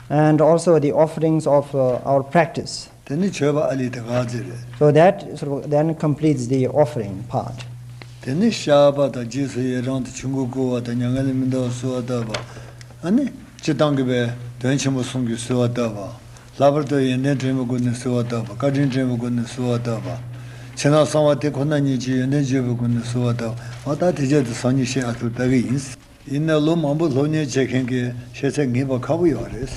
And also the offerings of, uh, our practice. དེ་ནི་མཆོད་པ་ཨ་ལི་དེ་ག་ཚོད་རེད། So that sort of then completes the offering part. དེ་ནི་བཤགས་པ་དང་རྗེས་སུ་ཡི་རང་དང་ཆོས་མགོན་བསྐུལ་བ་དང་མྱ་ངན་ལས་མི་འདའ་བར་གསོལ་བ་བཏབ་པ། ཨ་ནི་སྤྱིར་བཏང་གི་བའི་དོན་ཆེན་པོ་གསུམ་གྱི་གསོལ་བ་བཏབ་པ། ལྷག་པར་དུ་ཡོན་ཏན་དྲན་པའི་སྒོ་ནས་གསོལ་བ་བཏབ་པ། བཀའ་དྲིན་དྲན་པའི་སྒོ་ནས་གསོལ་བ་བཏབ་པ། ཕྱི་ནང་གསང་བ་དེ་ཁོ་ན་ཉིད་ཀྱི་ཡོན་ཏན་བརྗོད་པའི་སྒོ་ནས་གསོལ་བ་བཏབ་པ། ད་དེ་རྗེས་དུ་སང་ཉིན་བཤད་ཨ་ཐུར་ལྟ་གི་ཡིན། ཡིན་ནའི་ལོ་མང་པོ་སློབ་གཉེར་བྱེད་མཁན་གྱི་ཤེས་ཚད་ངེས་པ་ཁག་པོ་ཡོད་རེད།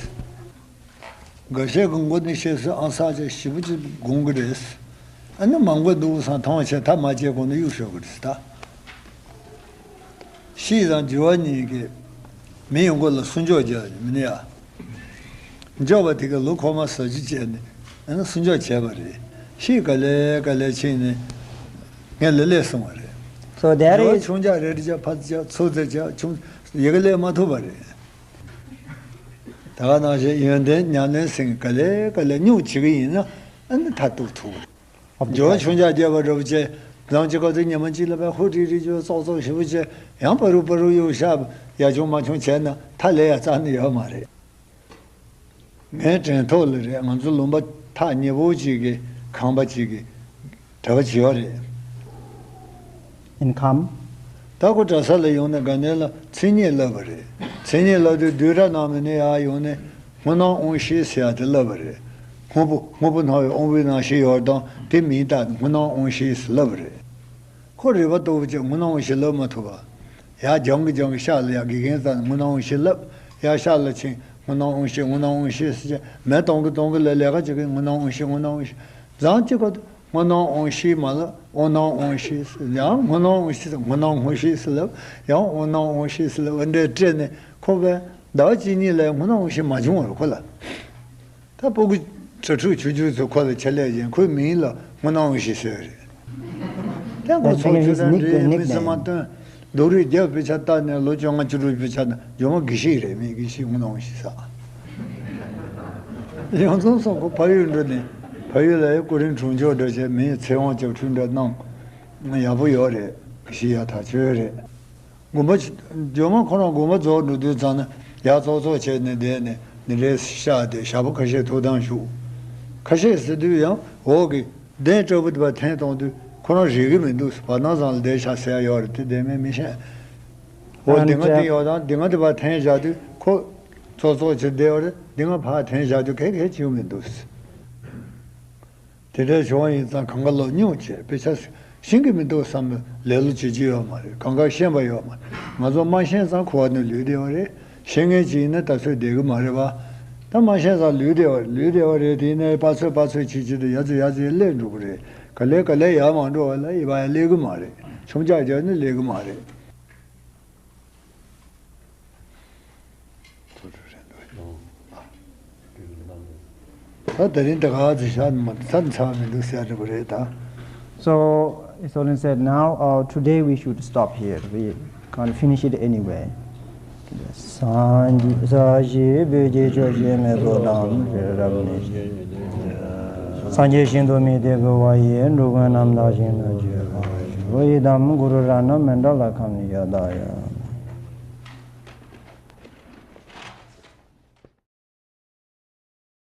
འགའ་ཤས་ཀྱི་མགོ་ནས་བཤད་སྲོལ་ཨང་གསར་ཅིག་ཞིབ་པོ་ཅིག་དགོངས་ཀྱི་རེད། ཨ་ནི་མང་པོ་འདུག་བསམ་མཐོང་བྱས་ཐག་མ་བཅད་གོང་ནས་གཡུག་ཞོག་གི་རེད་ད། ཤེས་དང་སྦྱོར་བ་གཉིས་ཀྱིས་མི་ཡི་མགོ་ལ་སྲུང་སྐྱོབ་རྒྱག་མི་ནི་ཡ། འབྱོར་བ་དེ་ག་ལོ་འཁོར་མ་ཟ་རྒྱུ་བྱས་ནས་ཨ་ནི་སྲུང་སྐྱོབ་བྱས་པ་རེད། ཤེས་ག་ལེ་ག་ལེ་ཕྱིན་ནས་ངས་ལེ་ལེ་སོང་བ་རེད། So there འབྱོར་བ་is ཆུང་ཆག་རེ་རེ་ཅག་ཕར་ཅག་ཚུར་ཅག་ཆུང་ཡི་གེ་ལས་མ་ཐུབ་པ་རེད། ད་ག་ནང་བཞིན་ཡོན་ཏན་ཉམས་ལེན་ཟེར་མཁན་ག་ལེ་ག་ལེ་སྨྱུག་བྱེད་ཀྱི་ཡིན་ན་ཨ་ནི་མཐར་ཐུག་ཐུག་རེད། འབྱོར་བ་ཆུང་ཆག་རྒྱས་པ་འདྲ་པོ་བྱས། ལམ་གཅིག་ག་ཚོད་ཉི་མ་གཅིག་ལ་བས་ཧུ་ཀྲིག་ཀྲིག་བྱས་ཙོག་ཙོག་ཞེ་པོ་བྱས། ཡང་བ་རུ་བ་རུ་གཡུག་ཤག་ཡ་ཆུང་མ་ཆུང་བྱས་ན་མཐའ་ལས་ཡ་རྩ་ནས་ཡོད་མ་རེད། ངའི་དྲན་ཐོག་ལ་རེད། ང་ཚོ་ལུང་པ་ཐག་ཉེ་པོ་ཅིག་གི་ཁང་པ་ཅིག་གི་གྲྭ་པ་ཅིག་ཡོད་རེད། In Kham. ད་ཁོ་གྲྭ་ས་ལ་ཡོང་ནས་དགའ་ལྡན་ལ་མཚན་ཉིད་བསླབས་པ་རེད། མཚན་ཉིད་བསླབས་དུས་བསྡུས་གྲྭ་ནང་མི་ནས་ཡར་ཡོང་ནས་སྔོ་སྣང་དབང་ཤེས་ཟེར་ཡ་དེ་བསླབས་པ་རེད། སྔོན་པོ་སྔོན་པོ་སྣང་བའི་དབང་པོའི་རྣམ་ཤེས་ཡོད་དང་དེ་མིན་ད་སྔོ་སྣང་དབང་ཤེས་བསླབས་པ་རེད། ཁོ་རེ་བ་ལྟ་བུ་ཅིག་སྔོ་སྣང་དབང་ཤེས་བསླབ་མ་ཐུབ་པ། ཡར་སྦྱང་གི་སྦྱང་གི་ཤག་ལ་ཡར་དགེ་རྒན་ཚང་ནས་སྔོ་སྣང་དབང་ཤེས་བསླབ། ཡར་ཤག་ལ་ཕྱིན་སྔོ་སྣང་དབང་ཤེས་སྔོ་སྣང་དབང་ཤེས་ཟེར་བྱས་མེ་གཏོང་གི་གཏོང་གི་ལ་ལས་ཀ་བྱེད་ཀྱི་སྔོ་སྣང་དབང་ཤེས་སྔོ་སྣང་དབང་ཤེས། མཛངས་གཅིག་ག་དུས་སྔོ་སྣང་དབང་ཤེས་མ་ལ་དབང་སྣང་དབང་ཤེས་ཟེར། ཡང་སྔོ་སྣང་དབང་ཤེས་དང་སྔོ་སྣང་དབང་ཤེས་ཟེར་ལབ། ཡང་དབང་སྣང་དབང་ཤེས་ཟེར་ལབ། འདྲེ་སྤྲད་ནས་ཁོ་བས་ཟླ་བ་གཅིག་གཉིས་ལ་སྔོ་སྣང་དབང་ཤེས་མ་བྱུང་བ་རེད་ཁོ་ལ། ད་སྤུ་གུ་གྲྭ་ཕྲུག་ཆུང་ཆུང་ཚོ་ཁོ་ལ་ཆེད་ལས་ཡིན་ཁོའི་མིང་ལ་སྔོ་སྣང་དབང་ཤེས་ཟེར་བ་རེད། ད་ཁོ་ཚོ་ཆུ་དང་འདྲེས་མི་ཚེ་མ་སྟོན། སྡུག་རུས་རྒྱབ་དཔེ་ཆ་ལྟ་ནས་ལོ་བཅོ་ལྔ་བཅུ་དྲུག་དཔེ་ཆ་ན་ཇོ་མོ་དགེ་བཤེས་རེད། མི་དགེ་བཤེས་སྔོ་སྣང་དབང་ཤེས་ཟེར། ཡང་ཚང་སོང་ཁོ་ཕ་ཡུལ་འགྲོ་ནས་ཕ་ཡུལ་ལ་ཡང་སྐུ་རིམ་གྲོང་ཆོག་འགྲོ་བྱས་མིའི་ཚེ་དབང་སྐྱབས་ཁྲུས་འདྲ་གནང་། ཡག་པོ་ཡོད་རེད། དགེ་བཤེས་ཡག་ཐག་ཆོད་རེད། དགོན་པ་ཇོ་མོ་ཁོ་རང་དགོན་པ་རྫོགས་འགྲོ་དུས་ཙང་ན་ཡར་ཙོག་ཙོག་བྱས་ནས་བསྡད་ནས་འདི་འདྲའི་ཤག་དེ་ཞག་པོ་ཁ་ཤས་ཐུགས་དམ་བཞུགས། ཁ་ཤས་ཟེར་དུས་ཡང་འོག་གི་གདན་སྐྲ་བོ་དེ་བ་འཐེན་གཏོང་དུས་ཁོ་རང་རིག་གི་མི་འདུག་བར་སྣང་ཚང་ལ་བསྡད་ཤག་ཟེར་ཡ་ཡོད་རེད། དེ་བདེན་མིན་མི་ཤེས། འོ་འདི་ང་འདི་ཡོད་དང་འདི་ང་དེ་བ་འཐེན་བཞག་དུས་ཁོ་ཙོག་ཙོག་བྱས་བསྡད་ཡོད་རེད། འདི་ང་ཕར་འཐེན་བཞག་དུས་གལ་གལ་བྱེད་ཀྱི་མི་འདུག་དེ་འདྲའི་བྱུང་བ་ཡིན་ཙང་གང་ག་ལོ་སྙུང་བྱས་དཔེ་ཆ་ཤེས་ཀྱི་མི་འདུག་བསམ་པའི་ལེ་ལོ་བྱེད་ཀྱི་ཡོད་མ་རེད། གང་ག་ཤེས་པ་ཡོད་མ་རེད། ང་ཚོ་མ་ཤེས་ཙང་འཁོར་བ་ནས་ལུས་བསྡད་པ་རེད། ཤེས་མཁན་ཅིག་ཡིན་ན་ད་ཚོད་བསྡད་ཀྱི་མ་རེད་པ། ད་མ་ཤེས་ཙང་ལུས་བསྡད་པ་ལུས་བསྡད་པ་རེད། དེ་ནས་པ་ཚོད་པ་ཚོད་བྱེད་བྱེད་དུ་ཡ་ཚོད་ཡ་ཚོད་སླེབས་འགྲོ་གི་རེད། ག་ལེ་ག་ལེ་ཡར་མ་འགྲོ་བ་ལ་ཡི་བ་ཡ་སླེབས་ཀྱི་མ་རེད། ཆུང་ཆག་རྒྱག་ནི་སླེབས་ཀྱི་མ་རེད། ད་དེ་རིང་ད་ག་ཚོད་ཤར་མ་ཚར་ཚར་མི་འདུག་ཟེར་འགྲོ་གི་རེད་ད། So, it's all said now. Uh, today we should stop here. We can't finish it anyway. སངས་རྒྱས་ས་གཞི་བོད་ཀྱི་ཆོས་ཀྱི་མེ་ཏོག་དང་རབ་གནས། སངས་རྒྱས་ཤིན་ཏུ་མི་ཏེ་གུ་ཝ་ཡི་འགྲོ་ཀུན་རྣམ་དག་ཞིང་དུ་སྤྱོད་པ་ཞུ། ཡི་དམ་གུ་རུ་རཏྣ་མཎྜལ་ཁཾ་ཡ་ད་ཡ།